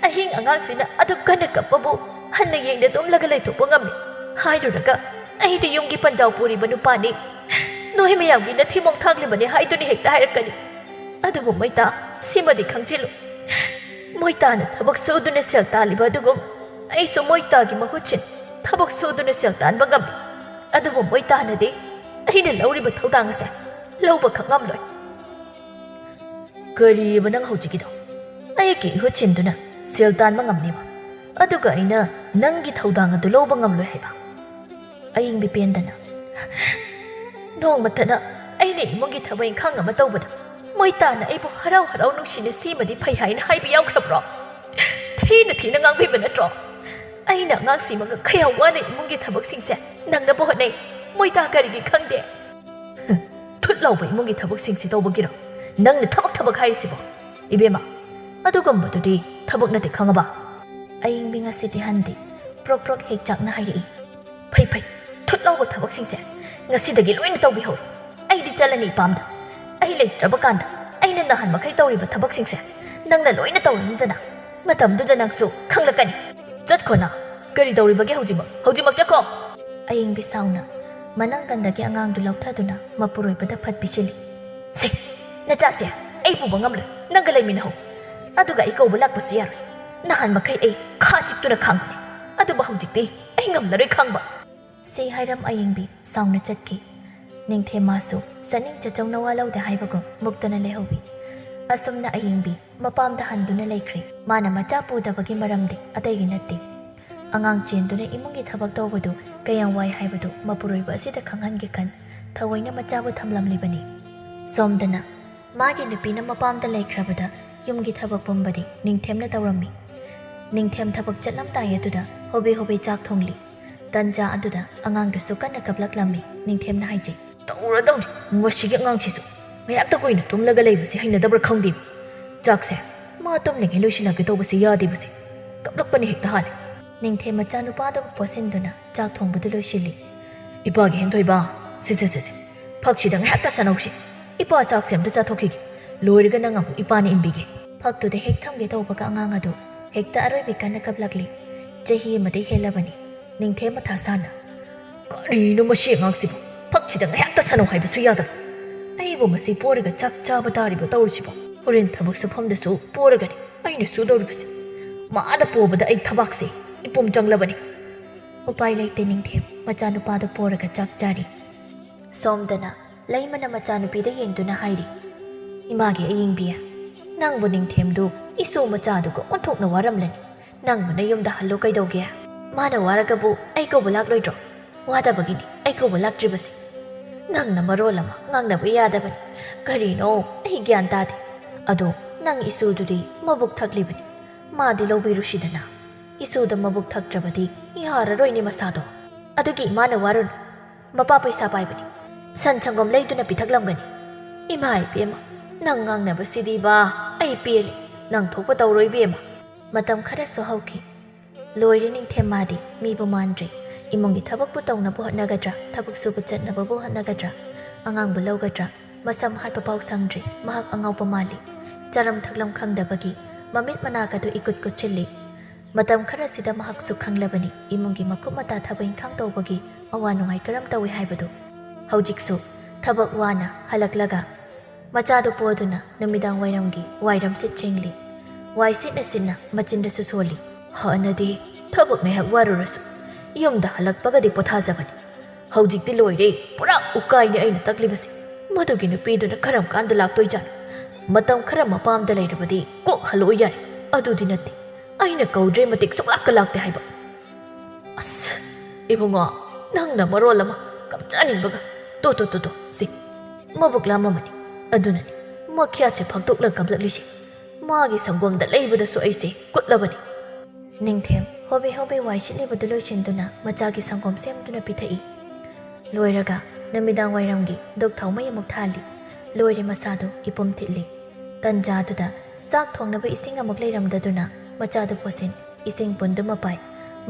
ꯑꯍꯤꯡ ꯑꯉꯥꯡꯁꯤꯅ ꯑꯗꯨꯛ ꯀꯟꯅ ꯀꯞꯄꯕꯨ ꯍꯟꯅ ꯌꯦꯡꯗ ꯇꯨꯝꯂꯒ ꯂꯩꯊꯣꯛꯄ ꯉꯝꯃꯤ ꯍꯥꯏꯔꯨꯔꯒ ꯑꯩꯗꯤ ꯌꯨꯝꯒꯤ ꯄꯟꯖꯥꯎ ꯄꯨꯔꯤꯕ ꯅꯨꯄꯥꯅꯤ, ꯅꯣꯏ ꯃꯌꯥꯝꯒꯤ ꯅꯊꯤꯃꯣꯡ ꯊꯥꯛꯂꯤꯕꯅꯤ ꯍꯥꯏꯗꯨꯅ ꯍꯦꯛꯇ ꯍꯥꯏꯔꯛꯀꯅꯤ꯫ ꯑꯗꯨꯕꯨ ꯃꯣꯏꯇꯥ, ꯁꯤꯃꯗꯤ ꯈꯪꯖꯤꯜꯂꯨ, ꯃꯣꯏꯇꯥꯅ ꯊꯕꯛ ꯁꯨꯗꯨꯅ ꯁꯦꯜ ꯇꯥꯜꯂꯤꯕ ꯑꯗꯨꯒꯨꯝ ꯑꯩꯁꯨ ꯃꯣꯏꯇꯥꯒꯤ ꯃꯍꯨꯠ ꯁꯤꯟ ꯊꯕꯛ ꯁꯨꯗꯨꯅ ꯁꯦꯜ ꯇꯥꯟꯕ ꯉꯝꯃꯤ꯫ ꯑꯗꯨꯕꯨ ꯃꯣꯏꯇꯥꯅꯗꯤ ꯑꯩꯅ ꯂꯧꯔꯤꯕ ꯊꯧꯗꯥꯡ ꯑꯁꯦ ꯂꯧꯕ ꯈꯪꯉꯝꯂꯣꯏ꯫" "ꯀꯔꯤꯑꯕ ꯅꯪ ꯍꯧꯖꯤꯛꯀꯤꯗꯣ? ꯑꯩꯒꯤ ꯏꯍꯨꯠ ꯁꯤꯟꯗꯨꯅ ꯁꯦꯜ ꯇꯥꯟꯕ ꯉꯝꯅꯦꯕ, ꯑꯗꯨꯒ ꯑꯩꯅ ꯅꯪꯒꯤ ꯊꯧꯗꯥꯡ ꯑꯗꯨ ꯂꯧꯕ ꯉꯝꯂꯣꯏ ꯍꯥꯏꯕ?" ꯑꯌꯤꯡꯕꯤ ꯄꯦꯟꯗꯅ, "ꯅꯣꯡꯃꯇꯅ ꯑꯩꯅ ꯏꯃꯨꯡꯒꯤ ꯊꯕꯛ ꯏꯪꯈꯥꯡ ꯑꯃ ꯇꯧꯕꯗ ꯃꯣꯏ ꯇꯥꯅ ꯑꯩꯕꯨ ꯍꯔꯥꯎ ꯍꯔꯥꯎ ꯅꯨꯡꯁꯤꯅ ꯁꯤꯃꯗꯤ ꯐꯩ ꯍꯥꯏꯅ ꯍꯥꯏꯕ ꯌꯥꯎꯈ꯭ꯔꯕ꯭ꯔꯣ? ꯊꯤꯅ ꯊꯤꯅ ꯉꯥꯡꯕꯤꯕ ꯅꯠꯇ꯭ꯔꯣ? ꯑꯩꯅ ꯑꯉꯥꯡꯁꯤꯃꯒ ꯀꯌꯥ ꯋꯥꯅ ꯏꯃꯨꯡꯒꯤ ꯊꯕꯛꯁꯤꯡꯁꯦ ꯅꯪꯅꯕ ꯍꯣꯠꯅꯩ, ꯃꯣꯏ ꯇꯥ ꯀꯔꯤꯒꯤ ꯈꯪꯗꯦ? ꯊꯨꯠ ꯂꯥꯎꯕ ꯏꯃꯨꯡꯒꯤ ꯊꯕꯛꯁꯤꯡꯁꯤ ꯇꯧꯕꯒꯤꯔꯣ ꯅꯪꯅ ꯊꯕꯛ ꯊꯕꯛ ꯍꯥꯏꯔꯤꯁꯤꯕꯣ? ꯏꯕꯦꯝꯃ, ꯑꯗꯨꯒꯨꯝꯕꯗꯨꯗꯤ ꯊꯕꯛ ꯅꯠꯇꯦ, ꯈꯪꯉꯕ? ꯑꯏꯪꯕꯤ ꯉꯁꯤꯗꯤ ꯍꯟꯗꯦ꯫ ꯄ꯭ꯔꯣꯛ ꯄ꯭ꯔꯣꯛ ꯍꯦꯛ ꯆꯥꯛꯅ ꯍꯥꯏꯔꯛꯏ꯫ ꯐꯩ ꯐꯩ, ꯊꯨꯠ ꯂꯥꯎꯕ ꯊꯕꯛꯁꯤꯡꯁꯦ ꯉꯁꯤꯗꯒꯤ ꯂꯣꯏꯅ ꯇꯧꯕꯤꯍꯧꯔꯣ꯫ ꯑꯩꯗꯤ ꯆꯠꯂꯅꯤ ꯏꯄꯥꯝꯗ꯫ ꯑꯩ ꯂꯩꯇ꯭ꯔꯕ ꯀꯥꯟꯗ ꯑꯩꯅ ꯅꯍꯥꯟ ꯃꯈꯩ ꯇꯧꯔꯤꯕ ꯊꯕꯛꯁꯤꯡꯁꯦ ꯅꯪꯅ ꯂꯣꯏꯅ ꯇꯧꯔꯅꯤꯗꯅ꯫ ꯃꯇꯝꯗꯨꯗ ꯅꯪꯁꯨ ꯈꯪꯂꯛꯀꯅꯤ꯫ ꯆꯠꯈꯣꯅ꯫ ꯀꯔꯤ ꯇꯧꯔꯤꯕꯒꯦ ꯍꯧꯖꯤꯛꯃꯛ? ꯍꯧꯖꯤꯛꯃꯛ ꯆꯠꯈꯣ! ꯑꯌꯤꯡꯕꯤ ꯁꯥꯎꯅ ꯃꯅꯪꯒꯟꯗꯒꯤ ꯑꯉꯥꯡꯗꯨ ꯂꯧꯊꯗꯨꯅ ꯃꯄꯨꯔꯣꯏꯕꯗ ꯐꯠ ꯄꯤꯁꯤꯜꯂꯤ꯫ ꯁꯦ, ꯅꯆꯥꯁꯦ ꯑꯩ ꯄꯨꯕ ꯉꯝꯂꯣꯏ, ꯅꯪꯒ ꯂꯩꯃꯤꯟꯅꯍꯧ꯫ ꯑꯗꯨꯒ ꯑꯩ ꯀꯧꯕ ꯂꯥꯛꯄꯁꯨ ꯌꯥꯔꯣꯏ꯫ ꯅꯍꯥꯟ ꯃꯈꯩ ꯑꯩ ꯈꯥ ꯆꯤꯛꯇꯨꯅ ꯈꯥꯡꯕꯅꯤ, ꯑꯗꯨꯕꯨ ꯍꯧꯖꯤꯛꯇꯤ ꯑꯩ ꯉꯝꯂꯔꯣꯏ ꯈꯥꯡꯕ꯫ ꯁꯤ ꯍꯥꯏꯔꯝ ꯑꯌꯤꯡꯕꯤ ꯁꯥꯎꯅ ꯆꯠꯈꯤ꯫ ꯅꯤꯡꯊꯦꯝ ꯃꯥꯁꯨ ꯆꯠꯅꯤꯡ ꯆꯠꯆꯧ ꯅꯋꯥ ꯂꯧꯗꯦ ꯍꯥꯏꯕꯒꯨꯝ ꯃꯨꯛꯇꯅ ꯂꯩꯍꯧꯏ꯫ ꯑꯁꯨꯝꯅ ꯑꯌꯤꯡꯕꯤ ꯃꯄꯥꯝꯗ ꯍꯟꯗꯨꯅ ꯂꯩꯈ꯭ꯔꯦ꯫ ꯃꯥꯅ ꯃꯆꯥ ꯄꯨꯗꯕꯒꯤ ꯃꯔꯝꯗꯤ ꯑꯇꯩꯒꯤ ꯅꯠꯇꯦ꯫ ꯑꯉꯥꯡ ꯆꯦꯟꯗꯨꯅ ꯏꯃꯨꯡꯒꯤ ꯊꯕꯛ ꯇꯧꯕꯗꯨ ꯀꯌꯥꯝ ꯋꯥꯏ ꯍꯥꯏꯕꯗꯨ ꯃꯄꯨꯔꯣꯏꯕ ꯑꯁꯤꯗ ꯈꯪꯍꯟꯒꯦ ꯈꯟ ꯊꯑꯣꯏꯅ ꯃꯆꯥꯕꯨ ꯊꯝꯂꯝꯂꯤꯕꯅꯤ꯫ ꯁꯣꯝꯗꯅ ꯃꯥꯒꯤ ꯅꯨꯄꯤꯅ ꯃꯄꯥꯝꯗ ꯂꯩꯈ꯭ꯔꯕꯗ ꯌꯨꯝꯒꯤ ꯊꯕꯛ ꯄꯨꯝꯕꯗꯤ ꯅꯤꯡꯊꯦꯝꯅ ꯇꯧꯔꯝꯃꯤ꯫ ꯅꯤꯡꯊꯦꯝ ꯊꯕꯛ ꯆꯠꯂꯝꯗꯥꯏ ꯑꯗꯨꯗ ꯍꯣꯕꯦ ꯍꯣꯕꯦ ꯆꯥꯛ ꯊꯣꯡꯂꯤ꯫ ꯇꯟꯖꯥ ꯑꯗꯨꯗ ꯑꯉꯥꯡꯗꯨꯁꯨ ꯀꯟꯅ ꯀꯞꯂꯛꯂꯝꯃꯤ꯫ ꯅꯤꯡꯊꯦꯝꯅ ꯍꯥꯏꯖꯩ, "ꯇꯧꯔꯗꯧꯅꯤ, ꯃꯁꯤꯒꯤ ꯑꯉꯥꯡꯁꯤꯁꯨ ꯉꯥꯏꯍꯥꯛꯇ ꯀꯨꯏꯅ ꯇꯨꯝꯂꯒ ꯂꯩꯕꯁꯤ ꯍꯩꯅꯗꯕ꯭ꯔꯥ ꯈꯪꯗꯦ꯫ ꯆꯥꯛꯁꯦ ꯃꯥ ꯇꯨꯝꯂꯤꯉꯩ ꯂꯣꯏꯁꯤꯜꯂꯒꯦ ꯇꯧꯕꯁꯦ ꯌꯥꯗꯦꯕꯁꯦ, ꯀꯞꯂꯛꯄꯅ ꯍꯦꯛꯇ ꯍꯥꯜꯂꯦ꯫" ꯅꯤꯡꯊꯦꯝ ꯃꯆꯥꯅꯨꯄꯥꯗꯨꯕꯨ ꯄꯣꯠꯁꯤꯟꯗꯨꯅ ꯆꯥꯛ ꯊꯣꯡꯕꯗꯨ ꯂꯣꯏꯁꯤꯜꯂꯤ꯫ "ꯏꯄꯥꯒꯤ ꯍꯦꯟꯊꯣꯏꯕ, ꯁꯦ ꯁꯦ ꯁꯦ ꯁꯦ, ꯐꯛꯁꯤꯗ ꯉꯥꯏꯍꯥꯛꯇ ꯁꯥꯟꯅꯧꯁꯤ꯫ ꯏꯄꯥ ꯆꯥꯛꯁꯦ ꯑꯝꯇ ꯆꯥꯊꯣꯛꯈꯤꯒꯦ, ꯂꯣꯏꯔꯒ ꯅꯪ ꯑꯃꯨꯛ ꯏꯄꯥꯅ ꯏꯟꯕꯤꯒꯦ꯫" ꯐꯛꯇꯨꯗ ꯍꯦꯛ ꯊꯝꯒꯦ ꯇꯧꯕꯒ ꯑꯉꯥꯡ ꯑꯗꯨ ꯍꯦꯛꯇ ꯑꯔꯣꯏꯕꯤ ꯀꯟꯅ ꯀꯞꯂꯛꯂꯤ꯫ ꯆꯍꯤ ꯑꯃꯗꯩ ꯍꯦꯜꯂꯕꯅꯤ꯫ ꯅꯤꯡꯊꯦꯝ ꯃꯊꯥ ꯁꯥꯅ, "ꯀꯔꯤꯅꯣ ꯃꯁꯤ ꯑꯉꯥꯡꯁꯤꯕꯨ? ꯐꯛꯁꯤꯗ ꯉꯥꯏꯍꯥꯛꯇ ꯁꯥꯟꯅꯧ ꯍꯥꯏꯕꯁꯨ ꯌꯥꯗꯕ꯫ ꯑꯩꯕꯨ ꯃꯁꯤ ꯄꯣꯔꯒ ꯆꯥꯛ ꯆꯥꯕ ꯇꯥꯔꯤꯕ ꯇꯧꯔꯤꯁꯤꯕꯣ? ꯍꯣꯔꯦꯟ ꯊꯕꯛ ꯁꯨꯐꯝꯗꯁꯨ ꯄꯣꯔꯒꯅꯤ ꯑꯩꯅ ꯁꯨꯗꯧꯔꯤꯕꯁꯦ꯫ ꯃꯥꯗ ꯄꯣꯕꯗ ꯑꯩ ꯊꯕꯥꯛꯁꯦ ꯏꯄꯨꯝ ꯆꯪꯂꯕꯅꯤ꯫" ꯎꯄꯥꯏ ꯂꯩꯇꯦ ꯅꯤꯡꯊꯦꯝ ꯃꯆꯥꯅꯨꯄꯥꯗꯨ ꯄꯣꯔꯒ ꯆꯥꯛ ꯆꯥꯔꯤ꯫ ꯁꯣꯝꯗꯅ ꯂꯩꯃꯅ ꯃꯆꯥꯅꯨꯄꯤꯗ ꯌꯦꯡꯗꯨꯅ ꯍꯥꯏꯔꯤ, "ꯏꯃꯥꯒꯤ ꯑꯌꯤꯡꯕꯤ, ꯅꯪꯕꯨ ꯅꯤꯡꯊꯦꯝꯗꯨ ꯏꯁꯨ ꯃꯆꯥꯗꯨꯒ ꯑꯣꯟꯊꯣꯛꯅ ꯋꯥꯔꯝꯂꯅꯤ꯫ ꯅꯪꯕꯨ ꯅꯌꯨꯝꯗ ꯍꯜꯂꯣ ꯀꯩꯗꯧꯒꯦ? ꯃꯥꯅ ꯋꯥꯔꯒꯕꯨ ꯑꯩ ꯀꯧꯕ ꯂꯥꯛꯂꯣꯏꯗ꯭ꯔꯣ? ꯋꯥꯗꯕꯒꯤꯅꯤ ꯑꯩ ꯀꯧꯕ ꯂꯥꯛꯇ꯭ꯔꯤꯕꯁꯦ꯫ ꯅꯪꯅ ꯃꯔꯣꯜ ꯑꯃ ꯉꯥꯡꯅꯕ ꯌꯥꯗꯕꯅꯤ꯫ ꯀꯔꯤꯅꯣ? ꯑꯩ ꯒ꯭ꯌꯥꯟ ꯇꯥꯗꯦ꯫ ꯑꯗꯣ ꯅꯪ ꯏꯁꯨꯗꯨꯗꯤ ꯃꯕꯨꯛ ꯊꯛꯂꯤꯕꯅꯤ꯫ ꯃꯥꯗꯤ ꯂꯧꯕꯤꯔꯨꯁꯤꯗꯅ꯫ ꯏꯁꯨꯗ ꯃꯕꯨꯛ ꯊꯛꯇ꯭ꯔꯕꯗꯤ ꯌꯥꯔꯔꯣꯏꯅꯦ ꯃꯁꯥꯗꯣ꯫ ꯑꯗꯨꯒꯤ ꯏꯃꯥꯅ ꯋꯥꯔꯨꯅꯨ꯫ ꯃꯄꯥ ꯄꯩꯁꯥ ꯄꯥꯏꯕꯅꯤ꯫ ꯁꯟ ꯁꯪꯒꯣꯝ ꯂꯩꯗꯨꯅ ꯄꯤꯊꯛꯂꯝꯒꯅꯤ꯫ ꯏꯃꯥ ꯏꯕꯦꯝꯃ, ꯅꯪ ꯉꯥꯡꯅꯕꯁꯤꯗꯤꯕ ꯑꯩ ꯄꯦꯜꯂꯦ꯫ ꯅꯪ ꯊꯣꯛꯄ ꯇꯧꯔꯣ ꯏꯕꯦꯝꯃ꯫ ꯃꯇꯝ ꯈꯔꯁꯨ ꯍꯧꯈꯤ꯫ ꯂꯣꯏꯔꯦ ꯅꯤꯡꯊꯦꯝ ꯃꯥꯗꯤ ꯃꯤꯕꯨ ꯃꯥꯟꯗ꯭ꯔꯦ꯫ ꯏꯃꯨꯡꯒꯤ ꯊꯕꯛꯄꯨ ꯇꯧꯅꯕ ꯍꯣꯠꯅꯒꯗ꯭ꯔꯥ, ꯊꯕꯛ ꯁꯨꯕ ꯆꯠꯅꯕꯕꯨ ꯍꯣꯠꯅꯒꯗ꯭ꯔꯥ, ꯑꯉꯥꯡꯕꯨ ꯂꯧꯒꯗ꯭ꯔꯥ, ꯃꯁꯝ ꯍꯥꯠꯄ ꯐꯥꯎ ꯁꯪꯗ꯭ꯔꯦ꯫ ꯃꯍꯥꯛ ꯑꯉꯥꯎꯕ ꯃꯥꯜꯂꯤ꯫ ꯆꯥꯔꯝ ꯊꯛꯂꯝ ꯈꯪꯗꯕꯒꯤ ꯃꯃꯤꯠ ꯃꯅꯥꯒꯗꯨ ꯏꯀꯨꯠ ꯀꯨꯠꯁꯤꯜꯂꯤ꯫ ꯃꯇꯝ ꯈꯔꯁꯤꯗ ꯃꯍꯥꯛꯁꯨ ꯈꯪꯂꯕꯅꯤ ꯏꯃꯨꯡꯒꯤ ꯃꯀꯨꯞ ꯃꯇꯥ ꯊꯕꯛ ꯏꯪꯈꯥꯡ ꯇꯧꯕꯒꯤ ꯑꯋꯥ ꯅꯨꯡꯉꯥꯏ ꯀꯔꯝ ꯇꯧꯏ ꯍꯥꯏꯕꯗꯨ꯫ ꯍꯧꯖꯤꯛꯁꯨ ꯊꯕꯛ ꯋꯥꯅ ꯍꯜꯂꯛꯂꯒ ꯃꯆꯥꯗꯨ ꯄꯣꯗꯨꯅ ꯅꯨꯃꯤꯗꯥꯡ ꯋꯥꯏꯔꯝꯒꯤ ꯋꯥꯏꯔꯝ ꯁꯤꯠ ꯁꯦꯡꯂꯤ꯫ ꯋꯥꯏ ꯁꯤꯠꯅ ꯁꯤꯠꯅ ꯃꯆꯤꯟꯗꯁꯨ ꯁꯣꯜꯂꯤ꯫ ꯍꯥꯟꯅꯗꯤ ꯊꯕꯛ ꯉꯥꯏꯍꯥꯛ ꯋꯥꯔꯨꯔꯁꯨ ꯌꯨꯝꯗ ꯍꯜꯂꯛꯄꯒꯗꯤ ꯄꯣꯊꯥꯖꯕꯅꯤ꯫ ꯍꯧꯖꯤꯛꯇꯤ ꯂꯣꯏꯔꯦ, ꯄꯨꯔꯥ ꯎꯀꯥꯏꯅꯦ ꯑꯩꯅ ꯇꯛꯂꯤꯕꯁꯦ꯫ ꯃꯗꯨꯒꯤ ꯅꯨꯄꯤꯗꯨꯅ ꯀꯔꯝ ꯀꯥꯟꯗ ꯂꯥꯛꯇꯣꯏꯖꯥꯠꯅꯣ? ꯃꯇꯝ ꯈꯔ ꯃꯄꯥꯝꯗ ꯂꯩꯔꯕꯗꯤ ꯀꯣꯛ ꯍꯜꯂꯛꯑꯣ ꯌꯥꯔꯦ꯫ ꯑꯗꯨꯗꯤ ꯅꯠꯇꯦ, ꯑꯩꯅ ꯀꯧꯗ꯭ꯔꯦ ꯃꯇꯤꯛ ꯁꯨꯡꯂꯥꯛꯀ ꯂꯥꯛꯇꯦ ꯍꯥꯏꯕ꯫ ꯑꯁ, ꯏꯕꯨꯡꯉꯣ, ꯅꯪꯅ ꯃꯔꯣꯜ ꯑꯃ ꯀꯞꯆꯅꯤꯡꯕꯒ꯫ ꯇꯣ, ꯇꯣ, ꯇꯣ, ꯇꯣ, ꯁꯤ ꯃꯕꯨꯛ ꯂꯥꯝꯃꯝꯃꯅꯤ꯫ ꯑꯗꯨꯅꯅꯤ ꯃꯈ꯭ꯌꯥꯠꯁꯦ ꯐꯥꯛꯇꯣꯛꯂꯒ ꯀꯞꯂꯛꯂꯤꯁꯦ꯫ ꯃꯥꯒꯤ ꯁꯪꯒꯣꯝꯗ ꯂꯩꯕꯗꯁꯨ ꯑꯩꯁꯦ ꯀꯨꯠꯂꯕꯅꯤ꯫ ꯅꯤꯡꯊꯦꯝ ꯍꯣꯕꯦ ꯍꯣꯕꯦ ꯋꯥꯏ ꯁꯤꯠꯂꯤꯕꯗꯨ ꯂꯣꯏꯁꯤꯟꯗꯨꯅ ꯃꯆꯥꯒꯤ ꯁꯪꯒꯣꯝ ꯁꯦꯝꯗꯨꯅ ꯄꯤꯊꯛꯏ꯫ ꯂꯣꯏꯔꯒ ꯅꯨꯃꯤꯗꯥꯡ ꯋꯥꯏꯔꯝꯒꯤ ꯗꯨꯛ ꯊꯥꯎꯃꯩ ꯑꯃꯨꯛ ꯊꯥꯜꯂꯤ꯫ ꯂꯣꯏꯔꯦ ꯃꯁꯥꯗꯨ ꯏꯄꯨꯝ ꯊꯤꯠꯂꯤ꯫ ꯇꯟꯖꯥꯗꯨꯗ ꯆꯥꯛ ꯊꯣꯡꯅꯕ ꯏꯁꯤꯡ ꯑꯃꯨꯛ ꯂꯩꯔꯝꯗꯗꯨꯅ ꯃꯆꯥꯗꯨ ꯄꯣꯠꯁꯤꯟ ꯏꯁꯤꯡ ꯄꯨꯟꯗꯨ ꯃꯄꯥꯏ꯫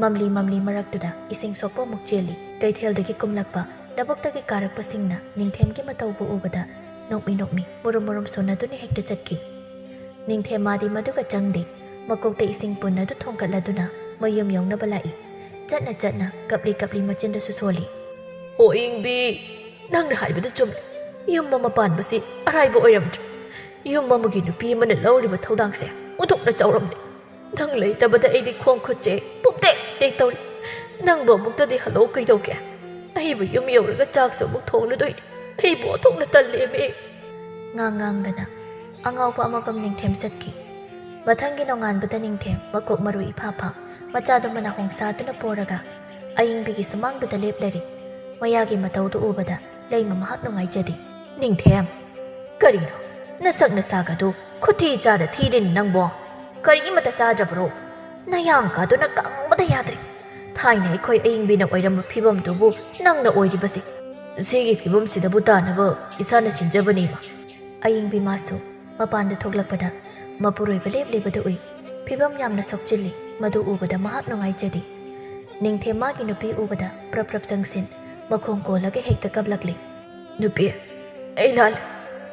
ꯃꯝꯂꯤ ꯃꯝꯂꯤ ꯃꯔꯛꯇꯨꯗ ꯏꯁꯤꯡ ꯁꯣꯛꯄ ꯑꯃꯨꯛ ꯆꯦꯜꯂꯤ꯫ ꯀꯩꯊꯦꯜꯗꯒꯤ ꯀꯨꯝꯂꯛꯄ ꯂꯧꯕꯨꯛꯇꯒꯤ ꯀꯥꯔꯛꯄꯁꯤꯡꯅ ꯅꯤꯡꯊꯦꯝꯒꯤ ꯃꯇꯧꯕꯨ ꯎꯕꯗ ꯅꯣꯛꯃꯤ ꯅꯣꯛꯃꯤ ꯃꯨꯔꯨꯝ ꯃꯨꯔꯨꯝ ꯁꯣꯟꯅꯗꯨꯅ ꯍꯦꯛꯇ ꯆꯠꯈꯤ꯫ ꯅꯤꯡꯊꯦꯝ ꯃꯥꯗꯤ ꯃꯗꯨꯒ ꯆꯪꯗꯦ꯫ ꯃꯀꯣꯛꯇ ꯏꯁꯤꯡ ꯄꯨꯟ ꯑꯗꯨ ꯊꯣꯡꯒꯠꯂꯗꯨꯅ ꯃꯌꯨꯝ ꯌꯧꯅꯕ ꯂꯥꯛꯏ꯫ ꯆꯠꯅ ꯆꯠꯅ ꯀꯞꯂꯤ ꯀꯞꯂꯤ ꯃꯆꯤꯟꯗꯁꯨ ꯁꯣꯜꯂꯤ꯫ "ꯍꯣ ꯏꯪꯕꯤ, ꯅꯪꯅ ꯍꯥꯏꯕꯗꯨ ꯆꯨꯝꯃꯤ꯫ ꯌꯨꯝ ꯑꯃ ꯄꯥꯟꯕꯁꯤ ꯑꯔꯥꯏꯕ ꯑꯣꯏꯔꯝꯗ꯭ꯔꯦ꯫ ꯌꯨꯝ ꯑꯃꯒꯤ ꯅꯨꯄꯤ ꯑꯃꯅ ꯂꯧꯔꯤꯕ ꯊꯧꯗꯥꯡꯁꯦ ꯑꯣꯟꯊꯣꯛꯅ ꯆꯥꯎꯔꯝꯂꯦ꯫ ꯅꯪ ꯂꯩꯇꯕꯗ ꯑꯩꯗꯤ ꯈꯣꯡ ꯈꯨꯠꯁꯦ ꯄꯨꯝꯇꯦꯛ ꯇꯦꯛ ꯇꯧꯔꯤ꯫ ꯅꯪꯕꯨ ꯑꯃꯨꯛꯇꯗꯤ ꯍꯜꯂꯛꯑꯣ ꯀꯩꯗꯧꯒꯦ? ꯑꯩꯕꯨ ꯌꯨꯝ ꯌꯧꯔꯒ ꯆꯥꯛꯁꯨ ꯑꯃꯨꯛ ꯊꯣꯡꯂꯨꯗꯣꯏꯅꯤ꯫ ꯑꯩꯕꯨ ꯑꯣꯟꯊꯣꯛꯅ ꯇꯜꯂꯦꯃꯤ!" ꯉꯥꯡ ꯉꯥꯡꯗꯅ ꯑꯉꯥꯎꯕ ꯑꯃꯒꯨꯝ ꯅꯤꯡꯊꯦꯝ ꯆꯠꯈꯤ꯫ ꯃꯊꯪꯒꯤ ꯅꯣꯡꯉꯥꯟꯕꯗ ꯅꯤꯡꯊꯦꯝ ꯃꯀꯣꯛ ꯃꯔꯨ ꯏꯐꯥ ꯐꯥ, ꯃꯆꯥꯗꯨ ꯃꯅꯥ ꯍꯣꯡꯁꯥꯗꯨꯅ ꯄꯣꯔꯒ ꯑꯏꯪꯕꯤꯒꯤ ꯁꯨꯃꯥꯡꯗꯨꯗ ꯂꯦꯞꯂꯔꯤ꯫ ꯃꯌꯥꯒꯤ ꯃꯇꯧꯗꯨ ꯎꯕꯗ ꯂꯩꯃ ꯃꯍꯥꯛ ꯅꯨꯡꯉꯥꯏꯖꯗꯦ꯫ "ꯅꯤꯡꯊꯦꯝ, ꯀꯔꯤꯅꯣ? ꯅꯁꯛ ꯅꯁꯥꯒꯗꯨ ꯈꯨꯊꯤ ꯆꯥꯗ ꯊꯤꯔꯤꯅꯤ ꯅꯪꯕꯣ꯫ ꯀꯔꯤꯃꯇ ꯆꯥꯗ꯭ꯔꯕꯔꯣ? ꯅꯌꯥꯡꯀꯥꯗꯨꯅ ꯀꯪꯕꯗ ꯌꯥꯗ꯭ꯔꯦ꯫ ꯊꯥꯏꯅ ꯑꯩꯈꯣꯏ ꯑꯌꯤꯡꯕꯤꯅ ꯑꯣꯏꯔꯝꯕ ꯐꯤꯕꯝꯗꯨꯕꯨ ꯅꯪꯅ ꯑꯣꯏꯔꯤꯕꯁꯤ꯫ ꯁꯤꯒꯤ ꯐꯤꯕꯝꯁꯤꯗꯕꯨ ꯇꯥꯅꯕ ꯏꯁꯥꯅ ꯁꯤꯟꯖꯕꯅꯤ ꯏꯃꯥ꯫" ꯑꯌꯤꯡꯕꯤ ꯃꯥꯁꯨ ꯃꯄꯥꯟꯗ ꯊꯣꯛꯂꯛꯄꯗ ꯃꯄꯨꯔꯣꯏꯕ ꯂꯦꯞꯂꯤꯕꯗꯨ ꯎꯏ꯫ ꯐꯤꯕꯝ ꯌꯥꯝꯅ ꯁꯣꯛꯆꯤꯜꯂꯤ꯫ ꯃꯗꯨ ꯎꯕꯗ ꯃꯍꯥꯛ ꯅꯨꯡꯉꯥꯏꯖꯗꯦ꯫ ꯅꯤꯡꯊꯦꯝ ꯃꯥꯒꯤ ꯅꯨꯄꯤ ꯎꯕꯗ ꯄ꯭ꯔꯞ ꯄ꯭ꯔꯞ ꯆꯪꯁꯤꯟ, ꯃꯈꯣꯡ ꯀꯣꯜꯂꯒ ꯍꯦꯛꯇ ꯀꯞꯂꯛꯂꯤ꯫ "ꯅꯨꯄꯤ, ꯑꯩ ꯂꯥꯜꯂꯦ꯫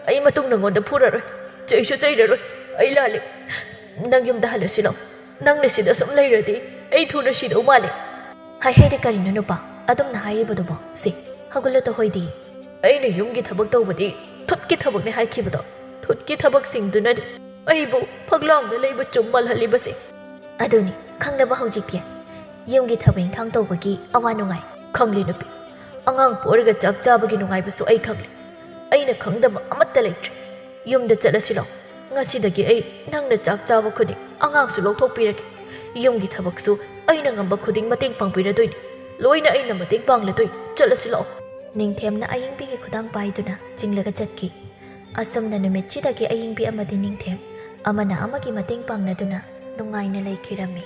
ꯑꯩ ꯃꯇꯨꯡ ꯅꯉꯣꯟꯗ ꯐꯨꯔꯔꯣꯏ, ꯆꯩꯁꯨ ꯆꯩꯔꯔꯣꯏ꯫ ꯑꯩ ꯂꯥꯜꯂꯦ꯫ ꯅꯪ ꯌꯨꯝꯗ ꯍꯜꯂꯁꯤ ꯂꯥꯛꯑꯣ꯫ ꯅꯪꯅ ꯁꯤꯗ ꯁꯨꯝ ꯂꯩꯔꯗꯤ ꯑꯩ ꯊꯨꯅ ꯁꯤꯗꯧ ꯃꯥꯜꯂꯦ꯫" "ꯍꯥꯏ ꯍꯥꯏꯗꯤ ꯀꯔꯤꯅꯣ ꯅꯨꯄꯥ? ꯑꯗꯨꯝꯅ ꯍꯥꯏꯔꯤꯕꯗꯨꯕꯣ? ꯁꯤ, ꯍꯧꯒꯠꯂꯨ ꯇꯧꯍꯣꯏꯗꯤ꯫" "ꯑꯩꯅ ꯌꯨꯝꯒꯤ ꯊꯕꯛ ꯇꯧꯕꯗꯤ ꯊꯨꯠꯀꯤ ꯊꯕꯛꯅꯦ ꯍꯥꯏꯈꯤꯕꯗꯣ, ꯊꯨꯠꯀꯤ ꯊꯕꯛꯁꯤꯡꯗꯨꯅꯅꯤ ꯑꯩꯕꯨ ꯐꯛꯂꯥꯡꯗ ꯂꯩꯕ ꯆꯨꯝ ꯃꯥꯜꯍꯜꯂꯤꯕꯁꯦ꯫" "ꯑꯗꯨꯅꯤ, ꯈꯪꯂꯕ ꯍꯧꯖꯤꯛꯇꯤ ꯌꯨꯝꯒꯤ ꯊꯕꯛ ꯏꯪꯈꯥꯡ ꯇꯧꯕꯒꯤ ꯑꯋꯥ ꯅꯨꯡꯉꯥꯏ?" "ꯈꯪꯂꯦ ꯅꯨꯄꯤ, ꯑꯉꯥꯡ ꯄꯣꯔꯒ ꯆꯥꯛ ꯆꯥꯕꯒꯤ ꯅꯨꯡꯉꯥꯏꯕꯁꯨ ꯑꯩ ꯈꯪꯂꯦ꯫ ꯑꯩꯅ ꯈꯪꯗꯕ ꯑꯃꯠꯇ ꯂꯩꯇ꯭ꯔꯦ꯫ ꯌꯨꯝꯗ ꯆꯠꯂꯁꯤ ꯂꯥꯛꯑꯣ꯫ ꯉꯁꯤꯗꯒꯤ ꯑꯩ ꯅꯪꯅ ꯆꯥꯛ ꯆꯥꯕ ꯈꯨꯗꯤꯡ ꯑꯉꯥꯡꯁꯨ ꯂꯧꯊꯣꯛꯄꯤꯔꯒꯦ꯫ ꯌꯨꯝꯒꯤ ꯊꯕꯛꯁꯨ ꯑꯩꯅ ꯉꯝꯕ ꯈꯨꯗꯤꯡ ꯃꯇꯦꯡ ꯄꯥꯡꯕꯤꯔꯗꯣꯏꯅꯤ꯫ ꯂꯣꯏꯅ ꯑꯩꯅ ꯃꯇꯦꯡ ꯄꯥꯡꯂꯗꯣꯏꯅꯤ꯫ ꯆꯠꯂꯁꯤ ꯂꯥꯛꯑꯣ꯫" ꯅꯤꯡꯊꯦꯝꯅ ꯑꯌꯤꯡꯕꯤꯒꯤ ꯈꯨꯗꯥꯡ ꯄꯥꯏꯗꯨꯅ ꯆꯤꯡꯂꯒ ꯆꯠꯈꯤ꯫ ꯑꯁꯨꯝꯅ ꯅꯨꯃꯤꯠꯁꯤꯗꯒꯤ ꯑꯌꯤꯡꯕꯤ ꯑꯃꯗꯤ ꯅꯤꯡꯊꯦꯝ ꯑꯃꯅ ꯑꯃꯒꯤ ꯃꯇꯦꯡ ꯄꯥꯡꯅꯗꯨꯅ ꯅꯨꯡꯉꯥꯏꯅ ꯂꯩꯈꯤꯔꯝꯃꯤ꯫